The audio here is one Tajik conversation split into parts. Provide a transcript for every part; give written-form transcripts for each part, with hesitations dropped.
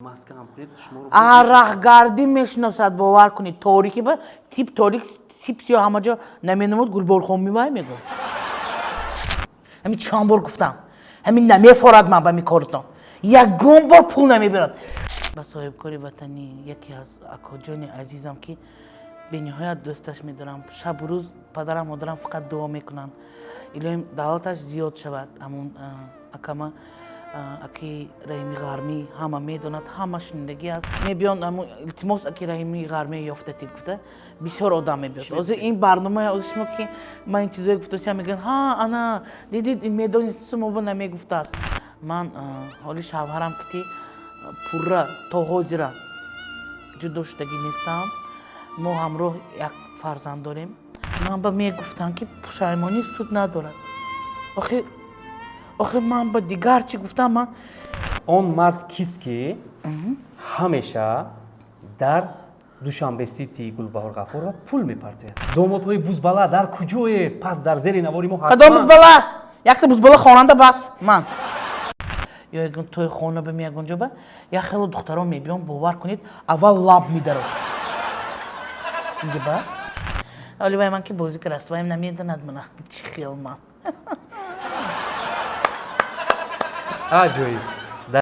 Маска ҳам кунед, шуморо. Араҳгардӣ мешиносад, бовар кунед. Торикӣ ба тип торик, сип сиё, ҳама ҷо наменамуд. Гулборхон мивай мегӯ. Ҳамин чанд бор гуфтам, ҳамин намефорад. Ман ба ми коритон ягон бор пул намебирад. Ба соҳибкори ватанӣ, яке аз акоҷони азизам, ки бениҳоят дӯсташ медорам, шабу рӯз падарам, модарам фақат дуо мекунанд, илоҳим давлаташ зиёд шавад. Ҳамун акама, аки Раҳими Ғармӣ, ҳама медонад, ҳама шунидагӣ аст. Мебиён, ҳамун илтимос, аки Раҳими Ғармӣ ёфтатид гуфта, бисёр одам мебиёд. Ҳозир ин барнома, ҳозир шумо ки ман ин чизое гуфтасиам, мегӯянд: «Ҳа, ана дидид, медонист, шумо намегуфтааст». Ман ҳоли шавҳарам ки пурра то ҳозира ҷудо шудагӣ нестам, мо ҳамроҳ як фарзанд дорем. Ман ба мегуфтам, ки пушаймонӣ суд надорад. Охир ман ба дигар чӣ гуфтам ман? Он мард кист, ки ҳамеша дар Душанбе Сити Гулбаҳор Ғафурова пул мепартояд? Домодҳои бузбала дар куҷое? Пас дар зери навори мо Кадом бузбала? Якта бузбала хонанда бас ман. Ё ягон тӯи хона ба ягон ҷо ба як хело духтарон мебиён, бовар кунед, аввал лаб медарод инҷа ба. Оли вай ман ки бозӣ кардаст, вайм намедонад мана чӣ хел ман. Аҷоиб!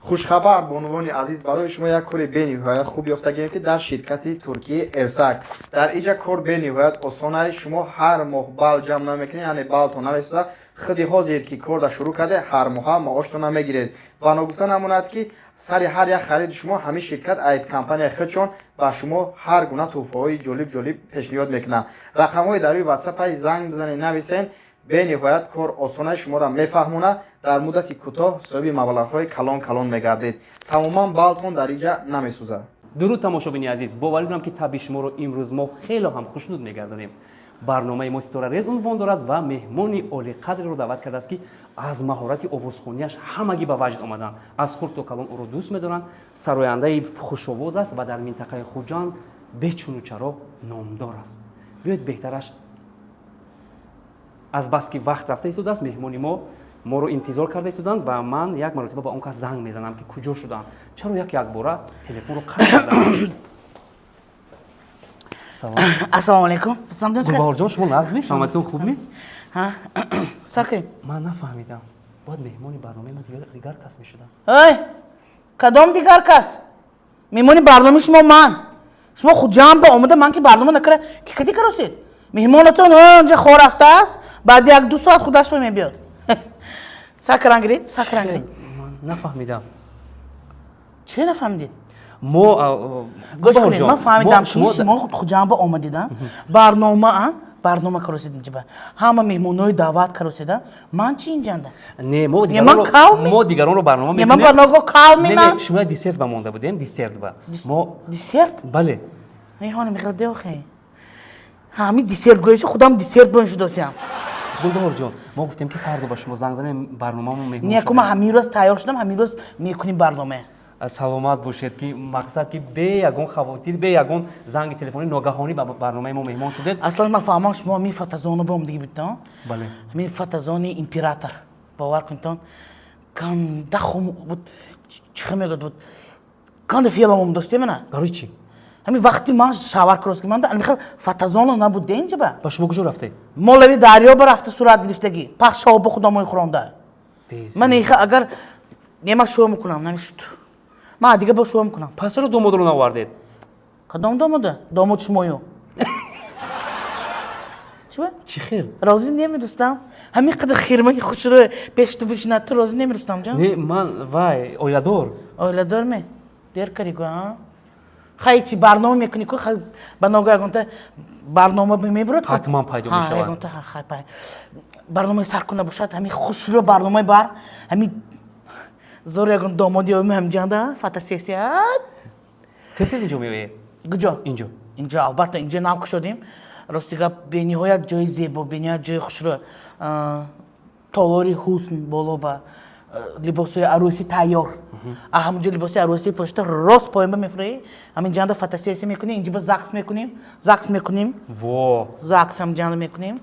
Хушхабар, бонувони азиз, барои шумо як кори бениҳоят хуб ёфтагем, ки дар ширкати туркии Эрсак. Дар инҷа кор бениҳоят осон аст. Шумо ҳар моҳ бал ҷамъ намекунед, яъне балтон намесӯзад. Худи ҳозир ки корда шурӯъ карде, ҳар моҳа маоштона мегиред. Ва ногуфта намонад, ки сари ҳар як хариди шумо ҳамин ширкат айб компанияи худшон ба шумо ҳар гуна тӯҳфаҳои ҷолиб ҷолиб пешниҳод мекунад. Рақамҳои дар рӯи ватсапай занг бизанед, нависен. Бениҳоят кор осона, шуморо мефаҳмонад. Дар муддати кӯтоҳ соҳиби маблағҳои калон калон мегардед. Тамоман балтон дар инҷа намесӯзад. Дуруд, тамошобини азиз! Боварӣ дорам, ки табъи шуморо имрӯз мо хело ҳам хушнуд мегардонем. Барномаи мо «Ситорарез» унвон дорад ва меҳмони олиқадреро даъват кардааст, ки аз маҳорати овозхонияш ҳамагӣ ба ваҷд омаданд, аз хурд то калон ӯро дӯст медоранд. Сарояндаи хушовоз аст ва дар минтақаи Хуҷанд бечуну чаро номдор аст. Биёед, беҳтараш, азбаски вақт рафта истодааст, меҳмони мо моро интизор карда истоданд ва ман як маротиба ба он кас занг мезанам, ки куҷо шуданд, чаро як якбора телефонро қатъ карданд. Салом! Ассалому алайкум. Гулбаҳорҷон, шумо нағз ми? Саломатитон хуб ми? Сар кунем. Ман нафаҳмидам, бояд меҳмони барномаи мо дигар кас мешудам. Ой, кадом дигар кас? Меҳмони барномаи шумо ман. Шумо Хуҷанд ба омада, ман ки барнома накара, ки кади каросед? Меҳмонатон онҷа хор рафтааст, баъди 1-2 соат худаш ба мебиёд. Сакран гиред, сакран гиред. Ман нафаҳмидам. Чӣ нафаҳмидед? Мо Гӯш кунед, ман фаҳмидам, ки шумо Хуҷанд ба омадида, барнома барнома каросед, инҷаба ҳама меҳмонҳои даъват кароседа. Ман чи инҷанда? Не, ман калми? Мо дигаронро барнома Не, ман барномаго калми ман? Шумо десерт ба монда будем, десерт ба мо. Десерт? Бале. Меҳмони мехелде охе. Ҳами десерт гӯяши, худам десерт бон шудосиям. Гулбаҳорҷон, мо гуфтем, ки фардо ба шумо занг занем, барномамо меҳмон. Не, ку ман ҳамин рӯз тайёр шудам, ҳамин рӯз мекунем барнома. Саломат бошед, ки мақсад, ки бе ягон хавотир, бе ягон занги телефонӣ ногаҳонӣ ба барномаи мо меҳмон шудед. Аслан ман фаҳмам, шумо ҳамин фотозона ба омадагӣ будтон. Бале. Ҳамин фотозони Император, бовар кунедтон, ганда хум буд, чӣ мегӯяд буд, ганда фиелам омадосте мана. Барои чӣ? Ҳамин вақти ман шавар крос ки манда ҳамин хел фотозона набуд де инҷаба. Ба шумо куҷо рафтед? Мо лаби дарё ба рафта сурат гирифтагӣ, пахшоба худомои хӯронда. Ман иха агар не, ман шӯ мекунам, намешуд. Ман дига бо шӯ мекунам. Пас чаро домодро наовардед? Кадом домода? Домод шумою. Чӣ? Чӣ хел? Розӣ неми, Рустам? Ҳамин қадар хирмаи хушрӯ пеш ту бишинад, ту розӣ неми, Рустамҷон? Не, ман вай оиладор. Оиладор ме? Дер кари го, а? Хай, чи барнома мекунӣ ку, ба нога ягонта барнома мебурад? Ҳатман пайдо мешавад. Ягонта хай пай. Барномаи саркуна бошад, ҳамин хушрӯ барномаи бар, ҳамин зор ягон домоди ёбим ҳамҷанда фотосессия. Тез тез инҷо меоед? Куҷо? Инҷо. Инҷо, албатта, инҷо нав кушодем. Рости гап, бениҳоят ҷои зебо, бениҳоят ҷои хушрӯ, толори ҳусн, боло ба либосҳои арӯсӣ тайёр. А ҳамунҷо либоси арӯсӣ пошта, рост поён ба мефурӯӣ, ҳамин ҷанда фотосессия мекунем, инҷо ба закс мекунем, закс мекунем. Во! Закс ҳам ҷанда мекунем.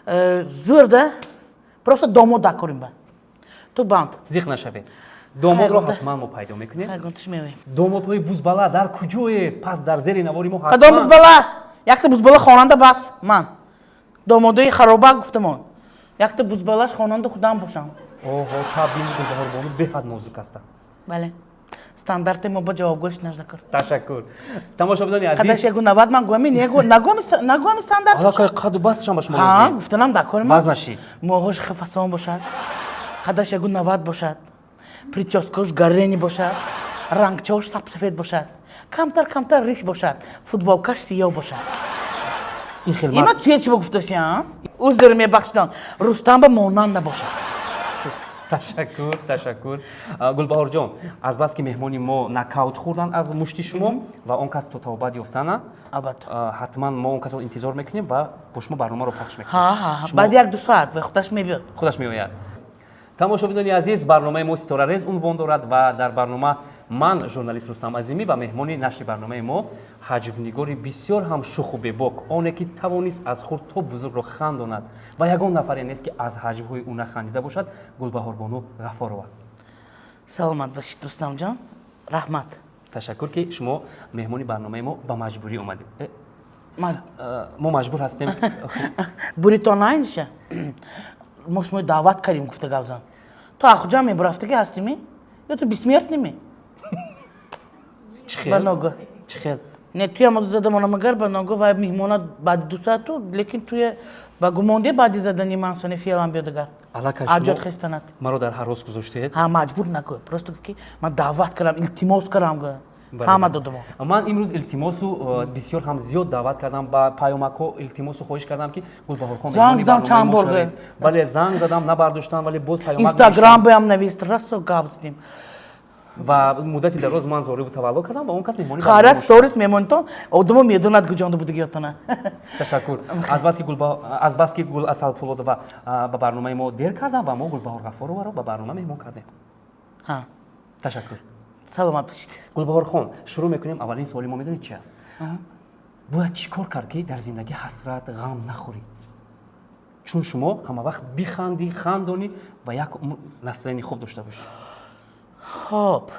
Зӯр да, просто домод дакорим ба ту банд. Зиқ нашавед. Домодро ҳатман мо пайдо мекунем. Хайгонтиш меоем. Домодҳои бузбала дар куҷоед? Пас дар зери навори мо Кадом ҳатман бузбала? Якта бузбала хонанда бас ман. Домодои харобак гуфтамон. Якта бузбалаш хонанда худам бошам. Оҳо, табъи Гулбаҳорбону беҳад нозук ҳастанд. Бале. Стандарти мо ба ҷавобгӯш наждакор. Ташаккур, тамошобинони Қадаш азиз. 1,90 ман гӯями не нагӯями стандарт. Аллакай қаду бастшам ба шумо Ҳа, лозим. гуфтанам дар кори ман. Вазнаши. Мӯҳош фасон бошад. Қадаш 1,90 бошад. Прическаш гарени бошад. Рангчаош сабсафед бошад. Камтар камтар риш бошад. Футболкаш сиёҳ бошад. Ин хел Има туя чӣ гуфташиам? Узр мебахшидам. Рустам ба монанд набошад. Ташаккур, ташаккур. Гулбаҳорҷон, азбаски меҳмони мо нокаут хӯрданд аз мушти шумо ва он кас то тавбат ёфтана, Албатта. Ҳатман мо он касро интизор мекунем ва бо шумо барномаро пахш мекунем. Ҳа. Баъди 1-2 соат ва худаш мебиёд. Худаш меояд. Тамошобинони азиз, барномаи мо «Ситорарез» унвон дорад ва дар барнома ман, журналист Рустам Азимӣ, ва меҳмони нашри барномаи мо ҳаҷвнигори бисёр ҳам шуху бебок, оне ки тавонист аз хурд то бузургро хандонад ва ягон нафаре нест, ки аз ҳаҷвҳои ӯ нахандида бошад, Гулбаҳорбону Ғафорова. Саломат бошед, Рустамҷон. Раҳмат. Ташаккур, ки шумо меҳмони барномаи мо ба маҷбурӣ омадед. Ман Мо маҷбур ҳастем. Буритон найниша. Мо шумо даъват кардем, гуфта гап зан. То ахуҷа мебурафтаги ҳастими? Ё ту бессмертный ми? Чӣ хел? Ба ногоҳ. Чӣ хел? Не, туя мо зада монам, агар ба ногоҳ вай меҳмонат баъди 2 соату, лекин туя ба гумонде баъди задани ман сони фиелам биёдагар. Аллакай Аҷод шумо хестанат. маро дар ҳарос гузоштед. Ҳа, маҷбур накун. Просто ки ман даъват кардам, илтимос кардам, гӯ. Бале, Фаҳма бале. додам. Ман имрӯз илтимосу бисёр ҳам зиёд даъват кардам, ба паёмакҳо илтимосу хоҳиш кардам, ки Гулбаҳорхон Занг меҳмони задам барномаи чанд мо бор, шавед. гӯ. Бале, занг задам, набардоштам, вале боз паёмак Инстаграм навиштам. боям навист, расо гап задем. Ва муддати дароз ман зориву тавалло кардам ва он кас меҳмони Хайра барномаи мо шуд. Сторис мемонитон, одамо медонад куҷонда будагиётона. Ташаккур. Азбаски Гул Асал Пулодова ба барномаи мо дер кардам ва мо Гулбаҳор Ғафороваро ба барнома меҳмон кардем. Ҳа. Ташаккур. Саломат бошед. Гулбаҳорхон, шурӯъ мекунем. Аввалин суоли мо медонед чи аст? Бояд чӣ кор кард, ки дар зиндагӣ ҳасрат, ғам нахӯрӣ, чун шумо ҳама вақт бихандӣ, хандонӣ ва як умр настроение хуб дошта бошӣ? Хоб.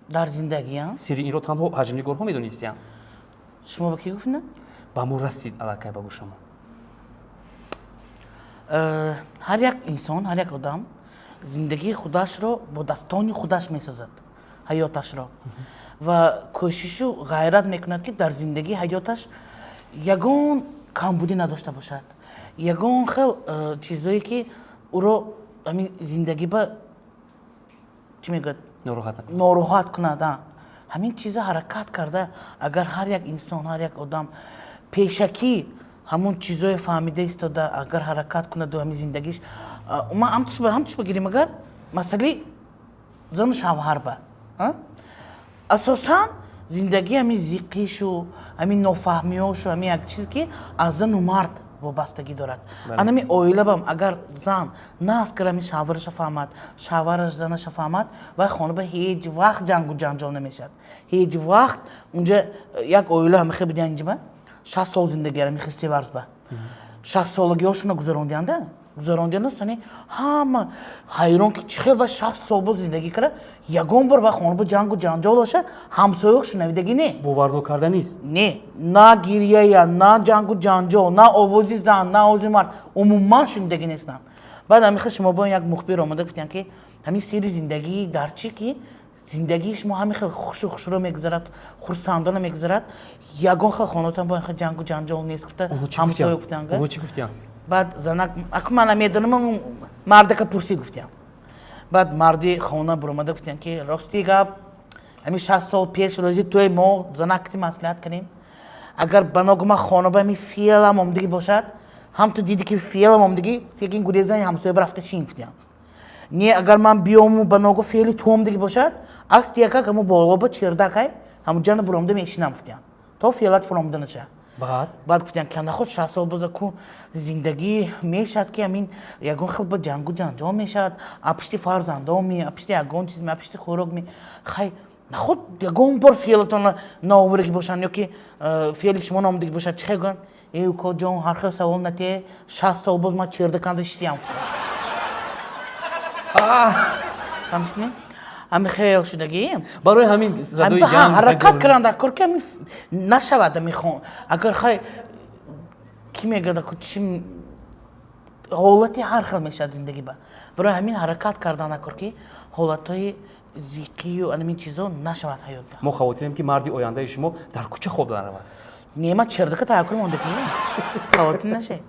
Дар зиндагиам Сирри инро танҳо ҳаҷмнигорҳо медонистиям. Шумо ба кӣ гуфтина? Ба мо расид аллакай ба гӯшамон. Ҳар як инсон, ҳар як одам зиндагии худашро бо дастони худаш месозад, ҳаёташро, ва кӯшишу ғайрат мекунад, ки дар зиндагии ҳаёташ ягон камбудӣ надошта бошад, ягон хел чизое ки ӯро ҳамин зиндагӣ ба чӣ мегӯяд, нороҳат накун. Нороҳат кунад. А ҳамин чиза ҳаракат карда, агар ҳар як инсон, ҳар як одам пешакӣ ҳамун чизое фаҳмида истода, агар ҳаракат кунаду ҳамин зиндагиш, ман ҳамтуш бигирем, агар масъалаи зану шавҳар ба, а? Асосан зиндагӣ ҳамин зиқишу, ҳамин нофаҳмиёшу, ҳамин як чиз, ки аз зану мард вобастагӣ дорад. Анами оила бам агар зан нағз кар ҳамин шавҳараша фаҳмад, шавҳараш занаша фаҳмад, вай хона ба ҳеҷ вақт ҷангу ҷанҷол намешавад, ҳеҷ вақт. Унҷа як оила ҳамихе будиян, инҷаба 60 сол зиндагӣ ҳамихе Стиварсба 60 солагиҳошона гузарондиянда, гузарондиянда, сани ҳама ҳайрон, ки чӣ хел ва 60 сол боз зиндагӣ кара, ягон бор ва хона ба ҷангу ҷанҷол боша, ҳамсояҳо шунавидагӣ не. Боварнок карда нест. Не, на гирьяя, на ҷангу ҷанҷол, на овози зан, на овози мард, умуман шунидагӣ нестам. Баъд ҳамихел шумо бо як мухбир омада гуфтиян, ки ҳамин сирри зиндагӣ дар чӣ, ки зиндагии шумо ҳамин хел хушу хушрӯ мегузарад, хурсандона мегузарад, ягон хел хонатон бо ин хел ҷангу ҷанҷол нест, гуфта Онҳо чӣ ҳамсоя гуфтиян? гуфтиян. Онҳо чӣ гуфтиян? Баъд занак, аку ман намедонам, мардака пурсид, гуфтиям. Баъд марди хона буромада гуфтиям, ки рости гап, ҳамин 60 сол пеш рӯзи туи мо занакти маслиҳат кардем, агар ба ногума хона ба ҳамин фиелам омдагӣ бошад, ҳам ту диди, ки фиелам омдагӣ, фекин гурезани ҳамсоя рафта шин, гуфтиям. Не, агар ман биёму ба ногу феъли ту омдагӣ бошад, акс тиякак ҳаму болоба чердакай, ҳаму ҷана буромда мешинам, гуфтиям, то феълат фуромда наша. Баъд? Баъд гуфтиям, ки наход 60 сол боза ку зиндагӣ мешавад, ки ҳамин ягон хел ба ҷангу ҷанҷол мешавад, а пишти фарзандоми, а пишти ягон чиз ми, а пишти хӯрок ми, хай наход ягон бор феълатон наоварагӣ бошанд ё ки феъли шумо наомадагӣ бошад, чӣ хел гӯянд? Э, уко ҷон, ҳар хел савол натие, 60 сол боз ман чердаканда шитиям, гуфтам. Фаҳмидӣ? Ҳами хел шудагӣ. Барои ҳамин садои ҷанг. Ҳаракат кардан дар кор, ки ҳами нашавад. Ҳами агар хай ки мегӯяд, чи ҳолати ҳар хел мешавад зиндагӣ ба. Барои ҳамин ҳаракат кардан дар кор, ки ҳолатҳои зиқию анамин чизо нашавад ҳаётда. Мо хавотирем, ки марди ояндаи шумо дар кӯча хоб наравад. Не, ман чердака тайёр кунам монда, ки хавотир нашед.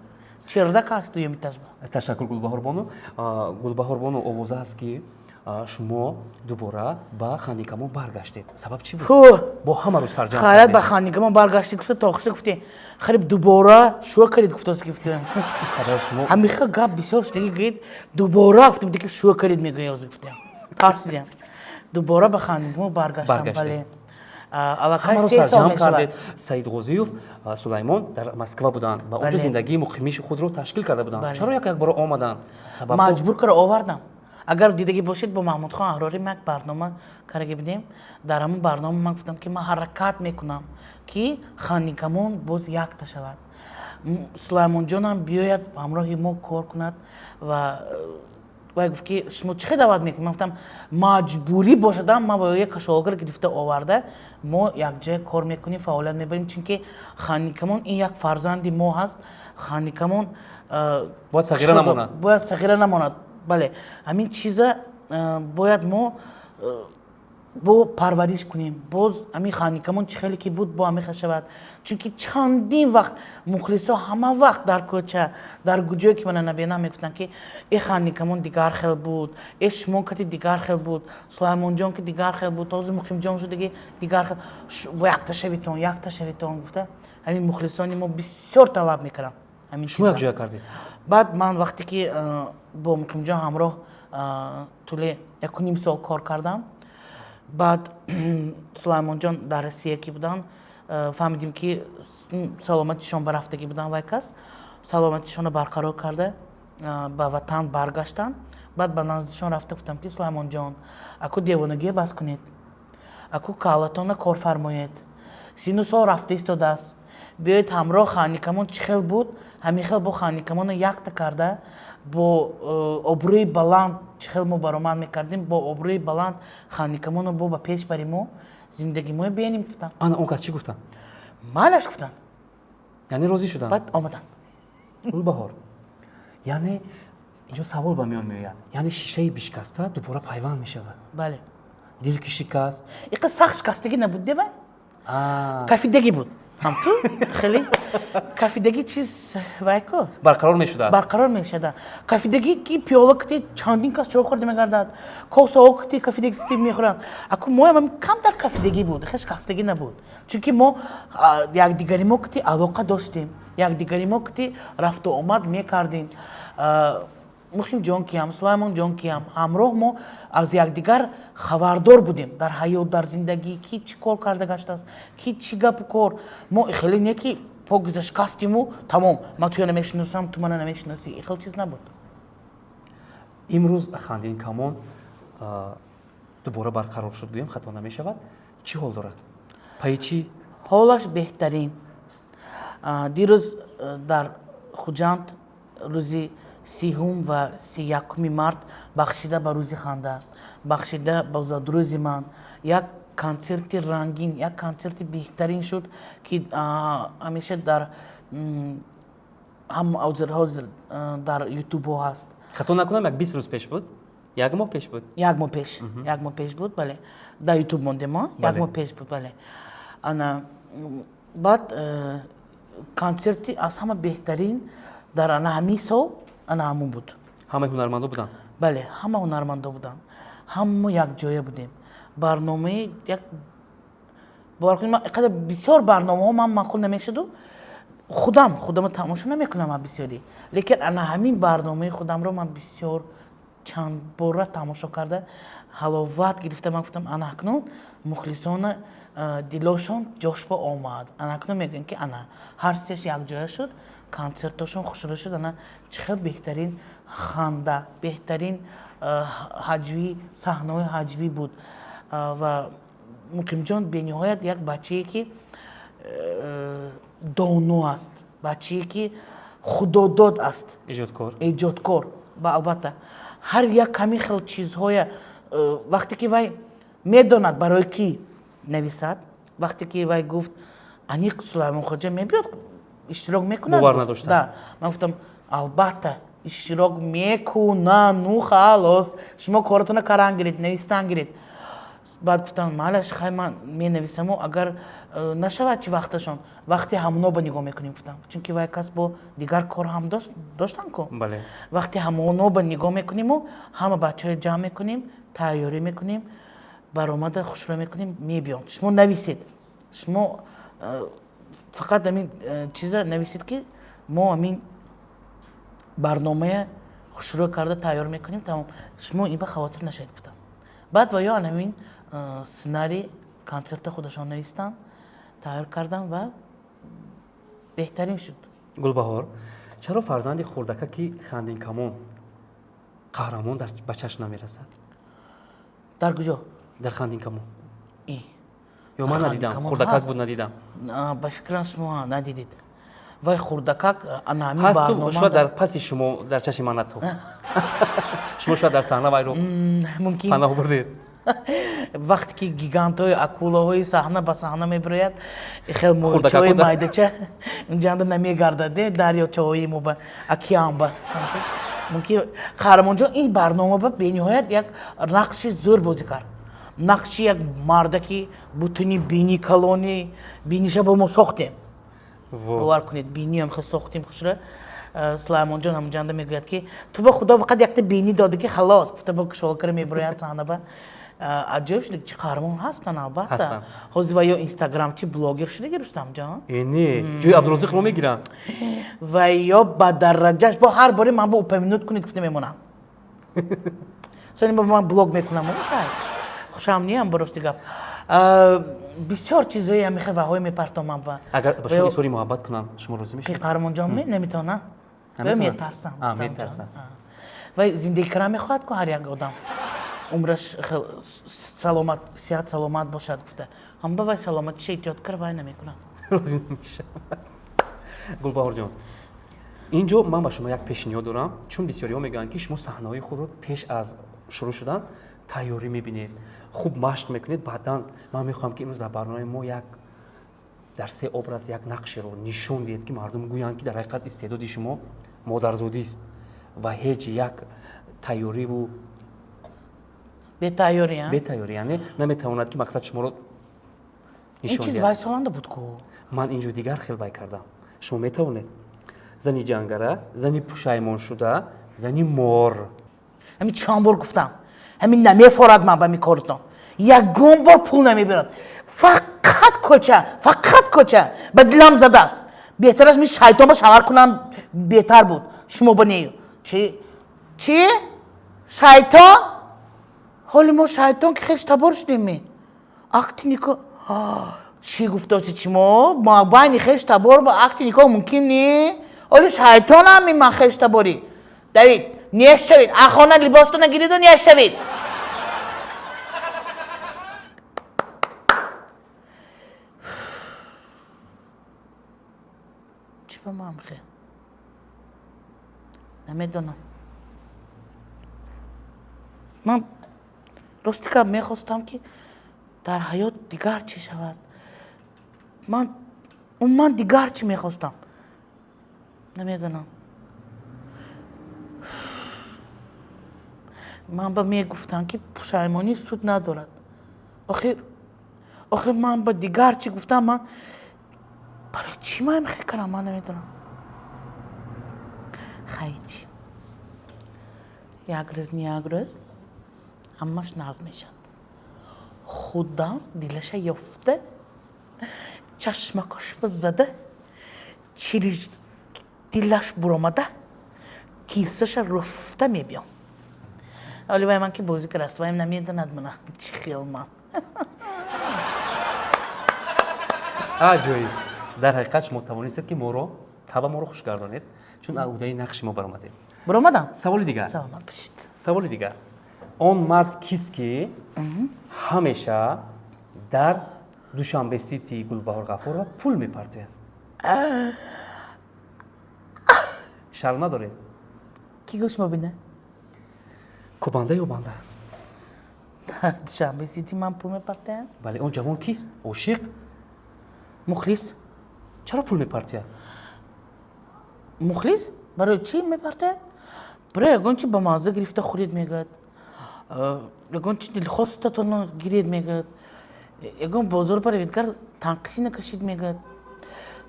Чердак ҳаст дуюми этажба. Ташаккур, Гулбаҳорбону. Гулбаҳорбону, овоза аст, ки шумо дубора ба Хандикамон баргаштед. Сабаб чӣ буд? Бо ҳама рӯз сарҷамъ. Хайрат, ба Хандикамон баргаштед гуфта, тохиша гуфте, хариб дубора шӯа карид гуфтааст, гуфтем. Шумо Ҳамиха гап бисёр шудаги, гӯед дубора гуфтем, дига шӯа карид мегӯяд ҳозир гуфтем. Тарсидем. Дубора ба Хандикамон баргаштам, бале. Ҳамаро сарҷамъ кардед. Саид Ғозиев Сулаймон дар Москва буданд ва онҷо зиндагии муқимии худро ташкил карда буданд. Чаро як якбора омаданд? Маҷбур кара овардам. Агар дидагӣ бошед, бо Маҳмудхон Аҳрорӣ ма як барнома кардаги будем. Дар ҳамон барнома ман гуфтам, ки ман ҳаракат мекунам, ки Хандикамон боз якта шавад, Сулаймонҷонам биёяд, ҳамроҳи мо кор кунад. Ва вай гуфт, ки шумо чӣ хел даъват мекунед? Ман гуфтам, маҷбурӣ бошадам, ман як кашолгар гирифта оварда, мо якҷоя кор мекунем, фаъолият мебарем, чунки Хандикамон ин як фарзанди мо ҳаст. Хандикамон бояд сағира намонад. Бояд сағира намонад, бале. Ҳамин чиза бояд мо бо парвариш кунем. Боз ҳамин Хандикамон чӣ хеле ки буд, бо ҳамин шавад, чунки чандин вақт мухлисо ҳама вақт дар кӯча, дар ҷое ки мана набинам, мегуфтанд, ки э, Хандикамон дигар хел буд, э, шумо кати дигар хел буд, Сулаймонҷон ки дигар хел буд, ҳозир Муқимҷон шудаги дигар хел, якта шавитон, якта шавитон гуфта, ҳамин мухлисони мо бисёр талаб мекарданд. Ҳамин шумо якҷоя кардед. Баъд ман вақте ки бо Муқимҷон ҳамроҳ тӯли 1,5 сол кор кардам, баъд Сулаймонҷон дар Россия ки буданд, фаҳмидем, ки саломатишон барафтагӣ буданд. Вай кас саломатишонро барқарор карда, ба ватан баргаштанд. Баъд ба наздишон рафта гуфтам, ки Сулаймонҷон, аку девонагие бас кунед, аку каллатона кор фармоед, сину сол рафта истодааст, биёед ҳамроҳ Хандикамон чӣ хел буд, ҳамин хел бо Хандикамонро якта карда, бо обрӯи баланд чӣ хел мо баромад мекардем, бо обрӯи баланд Хандикамонро бо ба пеш баримо, зиндагимоя биёнем, гуфтам. Ана он кас чӣ гуфтанд? Майлаш гуфтанд. Яъне розӣ шуданд? Баъд омаданд. Гулбаҳор, яъне инҷо савол ба миён меояд, яъне шишаи бишкаста дубора пайванд мешавад? Бале. Дил ки шикаст. Иқа сахт шикастагӣ набуд, дева кафидагӣ буд, ҳамту хеле кафидагӣ чиз вайко. Барқарор мешудааст. Барқарор мешуда. Кафидагӣ ки пиёла кити чандин кас чой хӯрда мегардад, косаҳо кити кафидагӣ кити мехӯранд. Аку моям камтар кафидагӣ буд, хеле шикастагӣ набуд, чунки мо якдигари мо кити алоқа доштем, якдигари мо кити рафту омад мекардем. Муқимҷон киям, Сулаймонҷон киям, ҳамроҳ мо аз якдигар хабардор будем дар ҳаёт, дар зиндагӣ ки чӣ кор карда гаштааст, ки чӣ гапу кор. Мо хеле не ки покиза шикастиму тамом, ман туя намешиносам, ту мана намешиносӣ, и хел чиз набуд. Имрӯз Хандин Камон дубора барқарор шуд, гӯем, хато намешавад. Чӣ ҳол дорад, пайи чӣ? Ҳолаш беҳтарин. Дирӯз дар Хуҷанд рӯзи 30 ва 31-уми март, бахшида ба рӯзи ханда, бахшида ба зодрӯзи ман, як консерти рангин, як консерти беҳтарин шуд, ки ҳамеша дар ҳам ҳозир дар Ютубҳо ҳаст. Хато накунам, як 20 рӯз пеш буд, як моҳ пеш буд? Як моҳ пеш, як моҳ пеш буд, бале. Дар Ютуб мондем мо, як моҳ пеш буд, бале. Ана баъд консерти аз ҳама беҳтарин дар ана ҳамин сол ана ҳамун буд. Ҳамаи ҳунармандо буданд? Бале, ҳама ҳунармандо буданд, ҳама якҷоя будем. Барномаи як, бовар кунед, қадар бисёр барномаҳо ман маъқул намешуду, худам худамро тамошо намекунам аз бисёрӣ, лекин ана ҳамин барномаи худамро ман бисёр чандбора тамошо карда, ҳаловат гирифта. Ман гуфтам, ана акнун мухлисона дилошон ҷошба омад, ана акнун мегӯем, ки ана ҳар сеаш якҷоя шуд, консертошон хушрӯ шуд. Ана чӣ хел беҳтарин ханда, беҳтарин ҳаҷвӣ, саҳнаҳои ҳаҷвӣ буд. Ва Муқимҷон бениҳоят як бачае ки доно аст, бачае ки худодод аст. Эҷодкор. Эҷодкор. Ва албатта ҳар як ҳамин хел чизҳоя. Вақте ки вай медонад, барои кӣ нависад, вақте ки вай гуфт, аниқ Сулаймонхоҷа мебиёд, иштирок мекунад. Бовар надоштам. Да, ман гуфтам, албатта иштирок мекунану халос, шумо коротона каран гиред, навистан гиред. Баъд гуфтам, малаш, хай, ман менависаму, агар нашавад, чи вақташон, вақти ҳамоно ба нигоҳ мекунем, гуфтам, чунки вай кас бо дигар кор ҳам доштан ку. Вақти ҳамоно ба нигоҳ мекуниму ҳама бачаҳои ҷамъ мекунем, тайёрӣ мекунем, баромада хушрӯ мекунем, мебиём. Шумо нависед, шумо фақат ҳамин чиза нависед, ки мо ҳамин барномая хушрӯ карда тайёр мекунем, тамом, шумо ин ба хавотир нашавед, гуфтам. Баъд ва ё ан ҳамин сценарий консерта худашон навистанд, тайёр кардам ва беҳтарин шуд. Гулбаҳор, чаро фарзанди хурдакаки Хандинкамон қаҳрамон дар ба чашм намерасад? Дар куҷо? Дар Хандинкамон. И. Ё ман надидам? Хандинкамон хурдакак ҳаст. Буд, надидам. Ба фикрам, шумо надидед. Вай хурдакак ана ҳамин ҳасту барнома шояд дар паси шумо дар чашми ман натофт. Шумо шояд дар саҳна вайро мумкин. паноҳ бурдед. Вақте ки гигантҳои акулаҳои саҳна ба саҳна мебирояд, хел моҳичаҳои Хурдакаку да- майдача инҷанда намегардад, де дарёчаҳои мо ба океан ба. Мумкин, Қаҳрамонҷон ин барнома ба бениҳоят як нақши зӯр бозӣ кард, нақши як мардаки бутуни бини калони, биниша бо мо сохтем. Во. Бовар кунед, биниам хел сохтем хушра. Сулаймонҷон ҳамонҷанда мегӯяд, ки ту ба худо фақат якта бинӣ додӣ, ки халос, гуфта, бо кушолкара мебирояд саҳна ба. Аҷоиб шуд, чи қаҳрамон ҳастанд, албатта. Ҳастанд. Ҳозир ва ё инстаграмчи, блогер шудаги, Рустамҷон. Э, не, ҷои Абдурозиқро мегиранд. Ва ё ба дараҷаш бо ҳар боре ман бо упомянуть кунед, гуфта мемонам. Сони бо ман блог мекунам, хушам неам, ба рости гап. Бисёр чизҳои ҳамихе ваҳое мепартомам ба Агар ба шумо изҳори муҳаббат кунанд, шумо розӣ мешавед? Қаҳрамонҷон наметавонам. Наметавонад? Метарсам. А, метарсам. Вай зиндагӣ кардан мехоҳад ку, ҳар як одам умраш саломат, сиҳат саломат бошад, гуфта, ҳама вай саломатиша эҳтиёт кар, вай намекунад. Розӣ намешавад. Гулбаҳорҷон, ин ҷо ман ба шумо як пешниҳод дорам, чун бисёриҳо мегӯянд, ки шумо саҳнаҳои худро пеш аз шурӯъ шудан тайёрӣ мебинед, хуб машқ мекунед. Баъдан ман мехоҳам, ки имрӯз дар барномаи мо як дар се образ як нақшеро нишон диҳед, ки мардум гӯянд, ки дар ҳақиқат истеъдоди шумо модарзодист ва ҳеҷ як тайёриву бетайёрӣ, а? Бетайёрӣ, яъне наметавонад, ки мақсад шуморо Ин нишон чиз диҳад. Вай соланда буд ку. Ман ин ҷо дигар хел вай кардам. Шумо метавонед зани ҷангара, зани пушаймоншуда, зани мор. Ҳамин чанд бор гуфтам, ҳамин намефорад. Ман ба ми коритон ягон бор пул намебирад, фақат кӯча, фақат кӯча ба дилам задааст. Беҳтараш ми шайтон ба шавҳар кунам беҳтар буд, шумо ба нею. Чи чи шайтон? Ҳоли мо шайтон ки хеш табор шудем, ми акти никоҳ чӣ гуфтоси? Чимо ма байни хеш табор ба акти никоҳ мумкин не? Ҳоли шайтонам ми ман хеш таборӣ. Давид, нешавед, ахона либостона гириду нешавед. Чӣ ба ман хе, намедонам. Ман рости гап мехостам, ки дар ҳаёт дигар чӣ шавад. Ман умуман дигар чӣ мехостам, намедонам. Ман ба мегуфтам, ки пушаймонӣ суд надорад. Охир ман ба дигар чӣ гуфтам? Ман барои чӣ ман мехе кардам, ман намедонам. Хай, чӣ, як рӯз, не як рӯз ҳамаш нағз мешавад. Худам дилаша ёфта, чашмакошба зада, чири дилаш буромада, кисаша руфта мебиём. Оли вай ман ки бозӣ кардаст, вайм намедонад мана чӣ хел ман. Аҷоиб! Дар ҳақиқат шумо тавонистед, ки моро таба моро хуш гардонед, чун аз уҳдаи нақши мо баромадед. Буромадам. Саволи дигар. Саломат бошед. Саволи дигар: он мард кист, ки ҳамеша дар Душанбе Сити Гулбаҳор Ғафурова пул мепартояд? Шарм надоред? Кӣ гӯш мобина? Кубанда ё банда? Душанбе Сити ман пул мепартоям? Бале, он ҷавон кист? Ошиқ? Мухлис. Чаро пул мепартояд? Мухлис барои чӣ мепартояд? Барои ягон чи ба мазза гирифта хӯред, мегӯяд, ягон чи дилхостатонро гиред, мегӯяд, ягон бозор баравед, гар танқисӣ накашид, мегӯяд,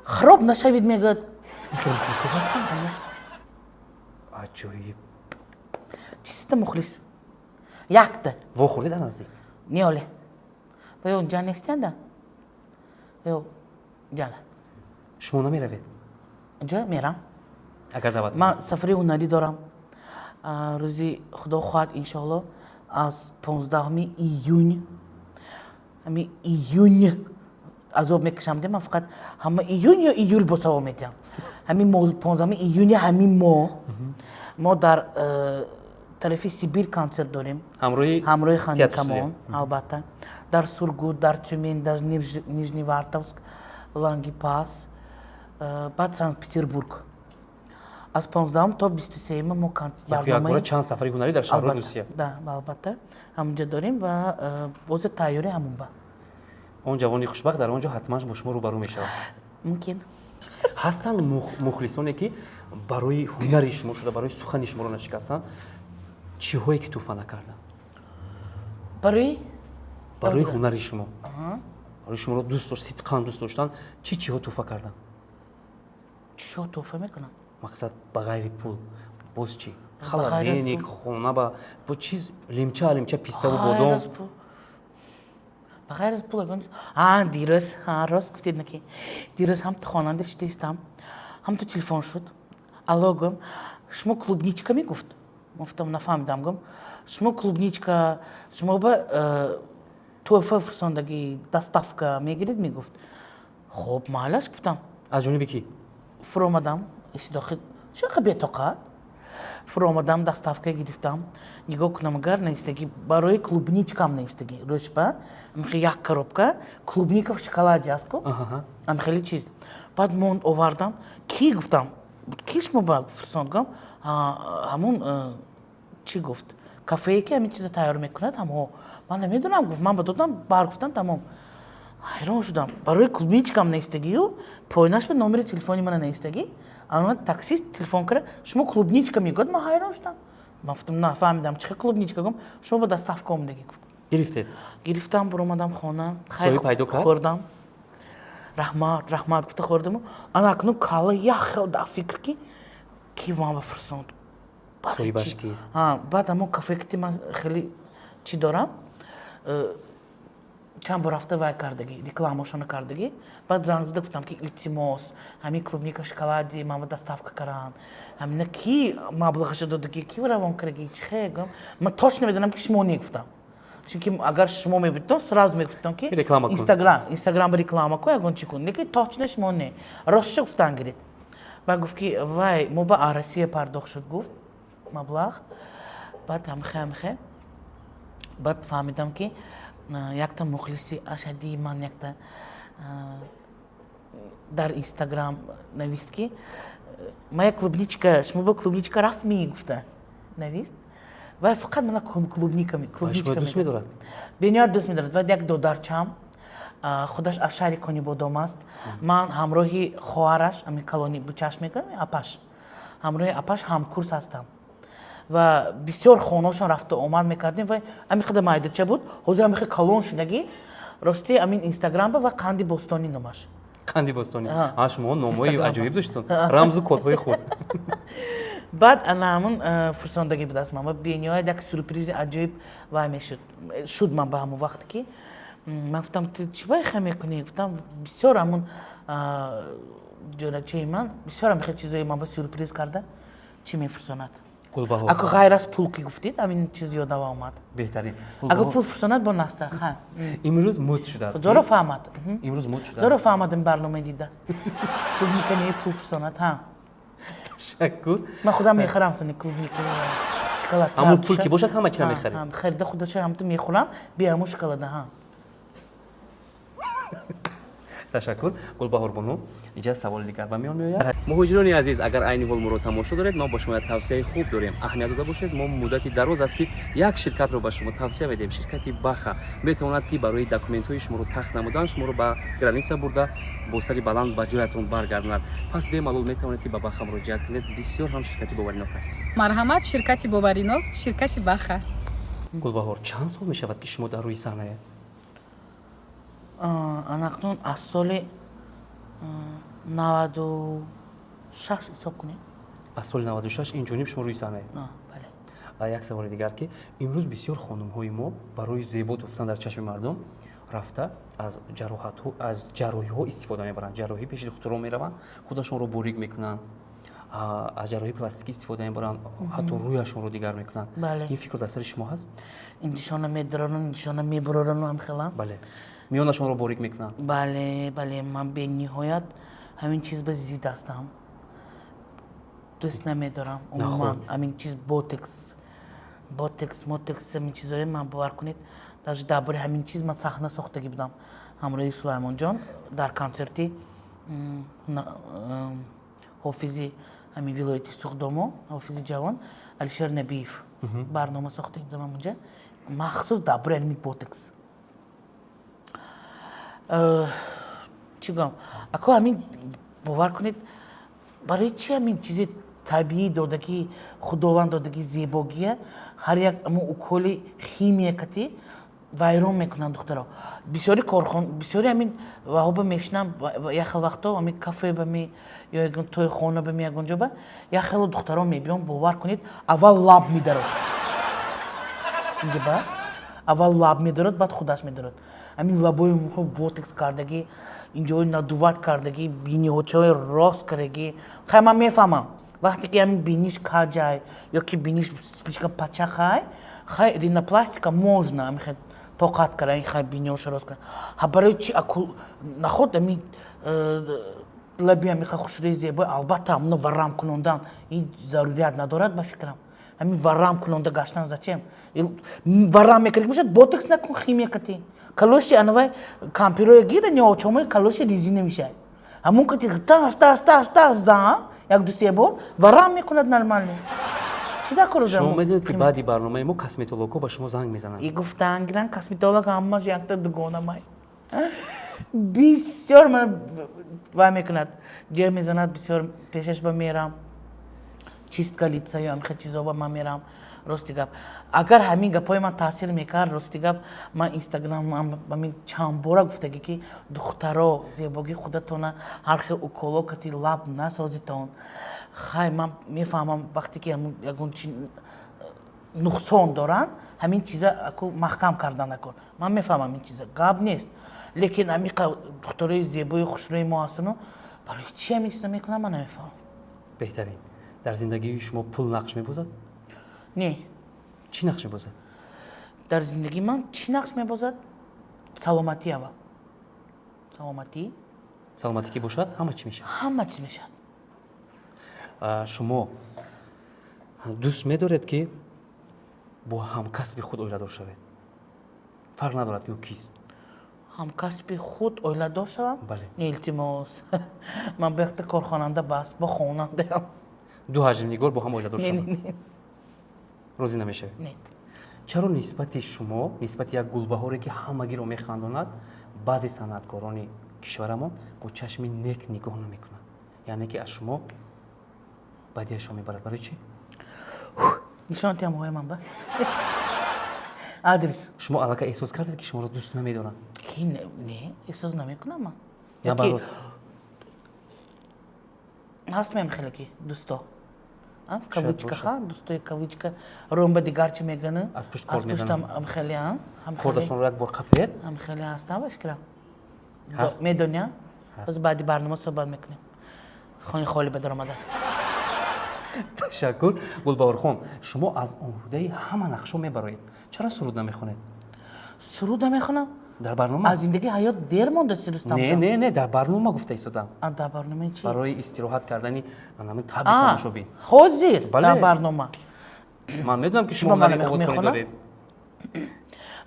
хароб нашавед, мегӯяд. Ин хеле мухлисо ҳастанд? Аҷоиб. Чиста мухлис якта. Вохӯрдед аз наздик? Не, оле ва ё ҷа нестианда, ё ҷана. Шумо намеравед? Ҷа мерам. Агар даъват? Ман сафари ҳунарӣ дорам. Рӯзи Худо хоҳад, иншоалло, аз 15-уми июн. Ҳами июн азоб мекашам, де ман фақат ҳама июн ё июл бо савол медиҳам. Ҳамин 15-уми июни ҳамин моҳ мо дар тарафи Сибир консерт дорем. Ҳамроҳи? Ҳамроҳи Хандикамон, албатта, дар Сургут, дар Тюмен, дар Нижневартовск, Лангипас, баъд Санкт Петербург. Аз 15-ум то 23-юма мо барномаи чанд сафари ҳунарӣ дар шаҳрҳои Русия. Да, албатта, ҳамонҷа дорем ва бози тайёрӣ ҳамон ба. Он ҷавони хушбахт дар он ҷо ҳатман бо шумо рӯбарӯ мешавад. Мумкин. Ҳастанд мухлисоне, ки барои ҳунари шумо шуда, барои сухани шуморо нашикастанд, чиҳое ки тӯҳфа накарданд? Барои? Барои ҳунари шумо, барои шуморо дӯст дошт, сидқан дӯст доштанд, чӣ чиҳо тӯҳфа карданд? Чиҳо тӯҳфа мекунанд? Мақсад, ба ғайри пул боз чӣ? Холодильник, хона, ба бо чиз, лимча лимча пиставу бодом. Ба ғайр аз пул? А, дирӯз, рост гуфтед, наки дирӯз ҳамто хонанда шидистам, ҳамто телефон шуд. Алло, гум, шумо клубничка, мегуфт. Гуфтам, нафаҳмидам. Гум, шумо клубничка, шумо ба тӯҳфа фирсондагӣ, доставка мегиред, мегуфт. Хоб, майлаш, гуфтам. Аз ҷониби кӣ? Фуромадам, истидохи чақа бетоқат фуромадам, доставка гирифтам. Нигоҳ кунам, агар наистагӣ барои клубничкам, наистагӣ рӯшпа амхе як коробка клубника в шоколаде аст ку, амхели чиз. Баъд монд, овардам. Кӣ, гуфтам, ки шумо ба фирсонд? Гум, ҳамун чӣ гуфт, кафее ки ҳамин чиза тайёр мекунад, ҳамҳо. Ман намедонам, гуфт, ман ба додам бар, гуфтам, тамом. Ҳайрон шудам, барои клубничкам наистагию поинаш ба номери телефони мана наистагӣ. Ана таксист телефон карда, шумо клубничка, мегӯяд. Ман ҳайрон шудам, ман гуфтам, нафаҳмидам, чӣ клубничка? Гум, шумо ба доставка омадагӣ, гуфт. Гирифтед? Гирифтам, буромадам хона. Соҳиб пайдо кард? Хӯрдам, раҳмат, раҳмат гуфта хӯрдаму ана акнун калла як хел дар фикр, ки ман ба фирсонд. Соҳибаш кист? Баъд ҳамон кафе ки ман хеле чӣ дорам, чанд бор рафта вай кардагӣ, рекламашона кардагӣ. Баъд занг зада гуфтам, ки илтимос, ҳамин клубника шоколади ман ба доставка каранд, ҳамина ки маблағаша додагӣ, ки равон кардагӣ, чи хе? Гум, ман точно медонам, ки шумо не, гуфтам, чунки агар шумо мебудтон, сразу мегуфтам, ки реклама кун. Инстаграм реклама кун, ягон чӣ кун, лекин точно шумо не, ростшо гуфтан гиред. Баъд гуфт, ки вай мо ба Россия пардохт шуд, гуфт, маблағ. Баъд ҳамхе ҳамхе баъд фаҳмидам, ки якта мухлиси ашадии ман якта дар Инстаграм навист, ки моя клубничка, шумо ба клубничка рафт ми, гуфта навист. Вай фақат мана клубника. Клубничка дӯст медорад. Бениҳоят дӯст медорад. Баъд як додарчам, худаш аз шаҳри Конибодом аст. Ман ҳамроҳи хоҳараш, ами калони бучаш мекунам, апаш, ҳамроҳи апаш ҳамкурс ҳастам ва бисёр хонаошон рафту омад мекардем. Ва ами қадар майдача буд, ҳозир ами хел калон шудагӣ. Рости, амин Инстаграмба ва Қанди Бостонӣ номаш. Қанди Бостонӣ. Шумо номҳои аҷоиб доштон, рамзу кодҳои худ. Баъд ана ҳамун фурсондагӣ будааст ман ва бениҳоят як сюрпризи аҷоиб вай мешуд, шуд. Ман ба ҳамон вақте ки ман гуфтам, ту чӣ вайха мекунӣ, гуфтам, бисёр ҳамун ҷӯрачаи ман бисёр ҳам хел чизои ман ба сюрприз карда чӣ мефурсонад. Ако ғайр аз пул ки гуфтед, ҳамин чиз ёдава омад. Беҳтарин. Агар пул фурсонад, бо наста ха. Имрӯз муд шудааст. Зоро фаҳмад. Имрӯз муд шудааст. Зоро фаҳмад, ин барномаи дида, клубника не, пул фурсонад, ҳа. Ташаккур. Ман худам мехарам сони клубника, шоколад. Ҳамун пул ки бошад, ҳама чира мехаред. Харида, худаша ҳамту мехӯрам, би ҳамун шоколада, ҳа. Ташаккур, Гулбаҳорбону. Инҷа саволи дигар ба миён меояд. Муҳоҷирони азиз, агар айни ҳол моро тамошо доред, мо ба шумо як тавсияи хуб дорем. Аҳамият дода бошед, мо муддати дароз аст, ки як ширкатро ба шумо тавсия медиҳем. Ширкати Баха метавонад, ки барои документҳои шуморо тахт намудан, шуморо ба граница бурда, бо сари баланд ба ҷоятон баргардонад. Пас бемалол метавонед, ки ба Баха муроҷиат кунед. Бисёр ҳам ширкати боваринок аст. Марҳамат, ширкати боваринок, ширкати Баха. Гулбаҳор, чанд сол мешавад, ки шумо дар рӯи саҳнае? Анакнун аз соли 96 ҳисоб кунед. Аз соли 96 ин ҷониб шумо рӯи саҳнае? Бале. Ва як саволи дигар, ки имрӯз бисёр хонумҳои мо барои зебо туфтан дар чашми мардум рафта аз ҷароҳатҳо, аз ҷарроҳиҳо истифода мебаранд. Ҷарроҳӣ пеши духтурон мераванд, худашонро борик мекунанд, аз ҷарроҳии пластикӣ истифода мебаранд, ҳатто рӯяшонро дигар мекунанд. Бале. Ин фикр дар сари шумо ҳаст? Индишона медарону, индишона мебурорану ҳам хелам. Бале, миёнашонро борик мекунанд. Бале, ман бениҳоят ҳамин чиз ба зид ҳастам, дӯст намедорам умуман ҳамин чиз, ботекс, мотекс, ҳамин чизое. Ман, бовар кунед, даже дар бораи ҳамин чиз ман саҳна сохтагӣ будам ҳамроҳи Сулаймонҷон дар консерти ҳофизи ҳамин вилояти Суғдомо, ҳофизи ҷавон Алишер Набиев, барнома сохтагӣ будам ҳамонҷа махсус дар бораи ҳамин ботекс. Чӣ гӯям, ако, ҳамин, бовар кунед, барои чи ҳамин чизи табиӣ додагӣ, Худованд додагӣ зебогия ҳар як амо уколи химия кати вайрон мекунанд духтаро? Бисёри корхон, бисёри ҳамин ваҳоба мешинам, як хел вақто ҳамин кафе ба ми ё ягон тойхона ба ми, ягон ҷо ба як хело духтаро мебиём, бовар кунед, аввал лаб медарод, инҷа ба аввал лаб медарод, баъд худаш медарод. Ҳамин лабои ботекс кардагӣ, инҷои надувать кардагӣ, биниҳочаҳои рост кардагӣ. Хай, ман мефаҳмам, вақте ки ҳамин биниш каҷай ё ки биниш слишком пачахай, хай, ринопластика можно, ҳамин хел тоқат карда, хай, биниҳоша рост карда. Ҳа, барои чи наход ҳамин лаби ҳамиқа хушрӯи зебои, албатта, ҳамуно варам кунондан ин зарурият надорад, ба фикрам. Ҳамин варам кунонда гаштан зачем? Варам мекард бошад, ботекс накун, химия кати калоши анавай кампироя гира, неочомои калоши резина мешавад, ҳамун кати таш таш таш таш зан, як ду се бор варам мекунад, нормально. Чӣ дар кор? Шумо медонед, ки баъди барномаи мо косметологҳо ба шумо занг мезананд? И гуфтан гиран, косметолог ҳамаш якта дугонамай, бисёр ман вай мекунад, ҷеғ мезанад, бисёр пешаш ба мерам, чистка лица ё ҳамихел чизо ба ман мерам. Рости гап, агар ҳамин гапҳои ман таъсир мекард, рости гап, ман Инстаграм ҳамин чандбора гуфтагӣ, ки духтаро, зебогии худатона ҳар хел уколо кати лаб насозитон. Хай, ман мефаҳмам, вақте ки ягон чи нуқсон доранд, ҳамин чиза аку маҳкам кардан накун, ман мефаҳмам, ин чиза гап нест, лекин ҳамиқа духтарои зебои хушрӯи мо ҳастану барои чи ҳамин чиза мекунам, ман намефаҳмам. Беҳтарин. Дар зиндагии шумо пул нақш мебозад? Не. Чӣ нақш мебозад? Дар зиндагии ман чӣ нақш мебозад? Саломатӣ аввал, саломатӣ. Саломатӣ ки бошад, ҳама чӣ мешавад. Ҳама чиз мешавад. Шумо дӯст медоред, ки бо ҳамкасби худ оиладор шавед, фарқ надорад, ки ӯ кист? Ҳамкасби худ оиладор шавам? Бале. Не, илтимос, ман ба якта корхонанда бас, бо хонандаям. Ду ҳаҷмнигор бо ҳам оиладор Не. шаванд? Не. Розӣ намешавед? Не. Чаро нисбати шумо, нисбати як Гулбаҳоре, ки ҳамагиро механдонад, баъзе санъаткорони кишварамон бо чашми нек нигоҳ намекунанд, яъне ки аз шумо бадиашон мебарад? Барои чӣ? Нишон тиям ҳои ман ба адрес. Шумо аллакай эҳсос кардед, ки шуморо дӯст намедоранд? Ки не, эҳсос намекунам ман. Наоборот. Ҳаст мем хеле ки дӯсто в Шояд кавычках. бошад. Дӯстои кавычка рӯм ба дигар чӣ мегӯянд. Аз пушт кор Аз пуштам. мезананд. Ам хеле Кордашонро як бор қапед. ам хеле ҳастам, ба фикрам. Ҳаст. Медони, а? Ҳаст. Боз баъди барнома суҳбат мекунем, хони холӣ ба даромада. Ташаккур. Гулбаҳорхон, шумо аз уҳдаи ҳама нақшҳо мебароед. Чаро суруд намехонед? Суруд намехонам? Дар барнома. Аз зиндагӣ ҳаёт дер монда, Рустам. Не, не, не, дар барнома гуфта истодам. Дар барномаи чӣ? Барои истироҳат кардани ҳамин таби тамошобин. Ҳозир? Бале. Дар барнома? Ман медонам, ки шумо Шумо ҳунари мана овозхонӣ мехонам? доред.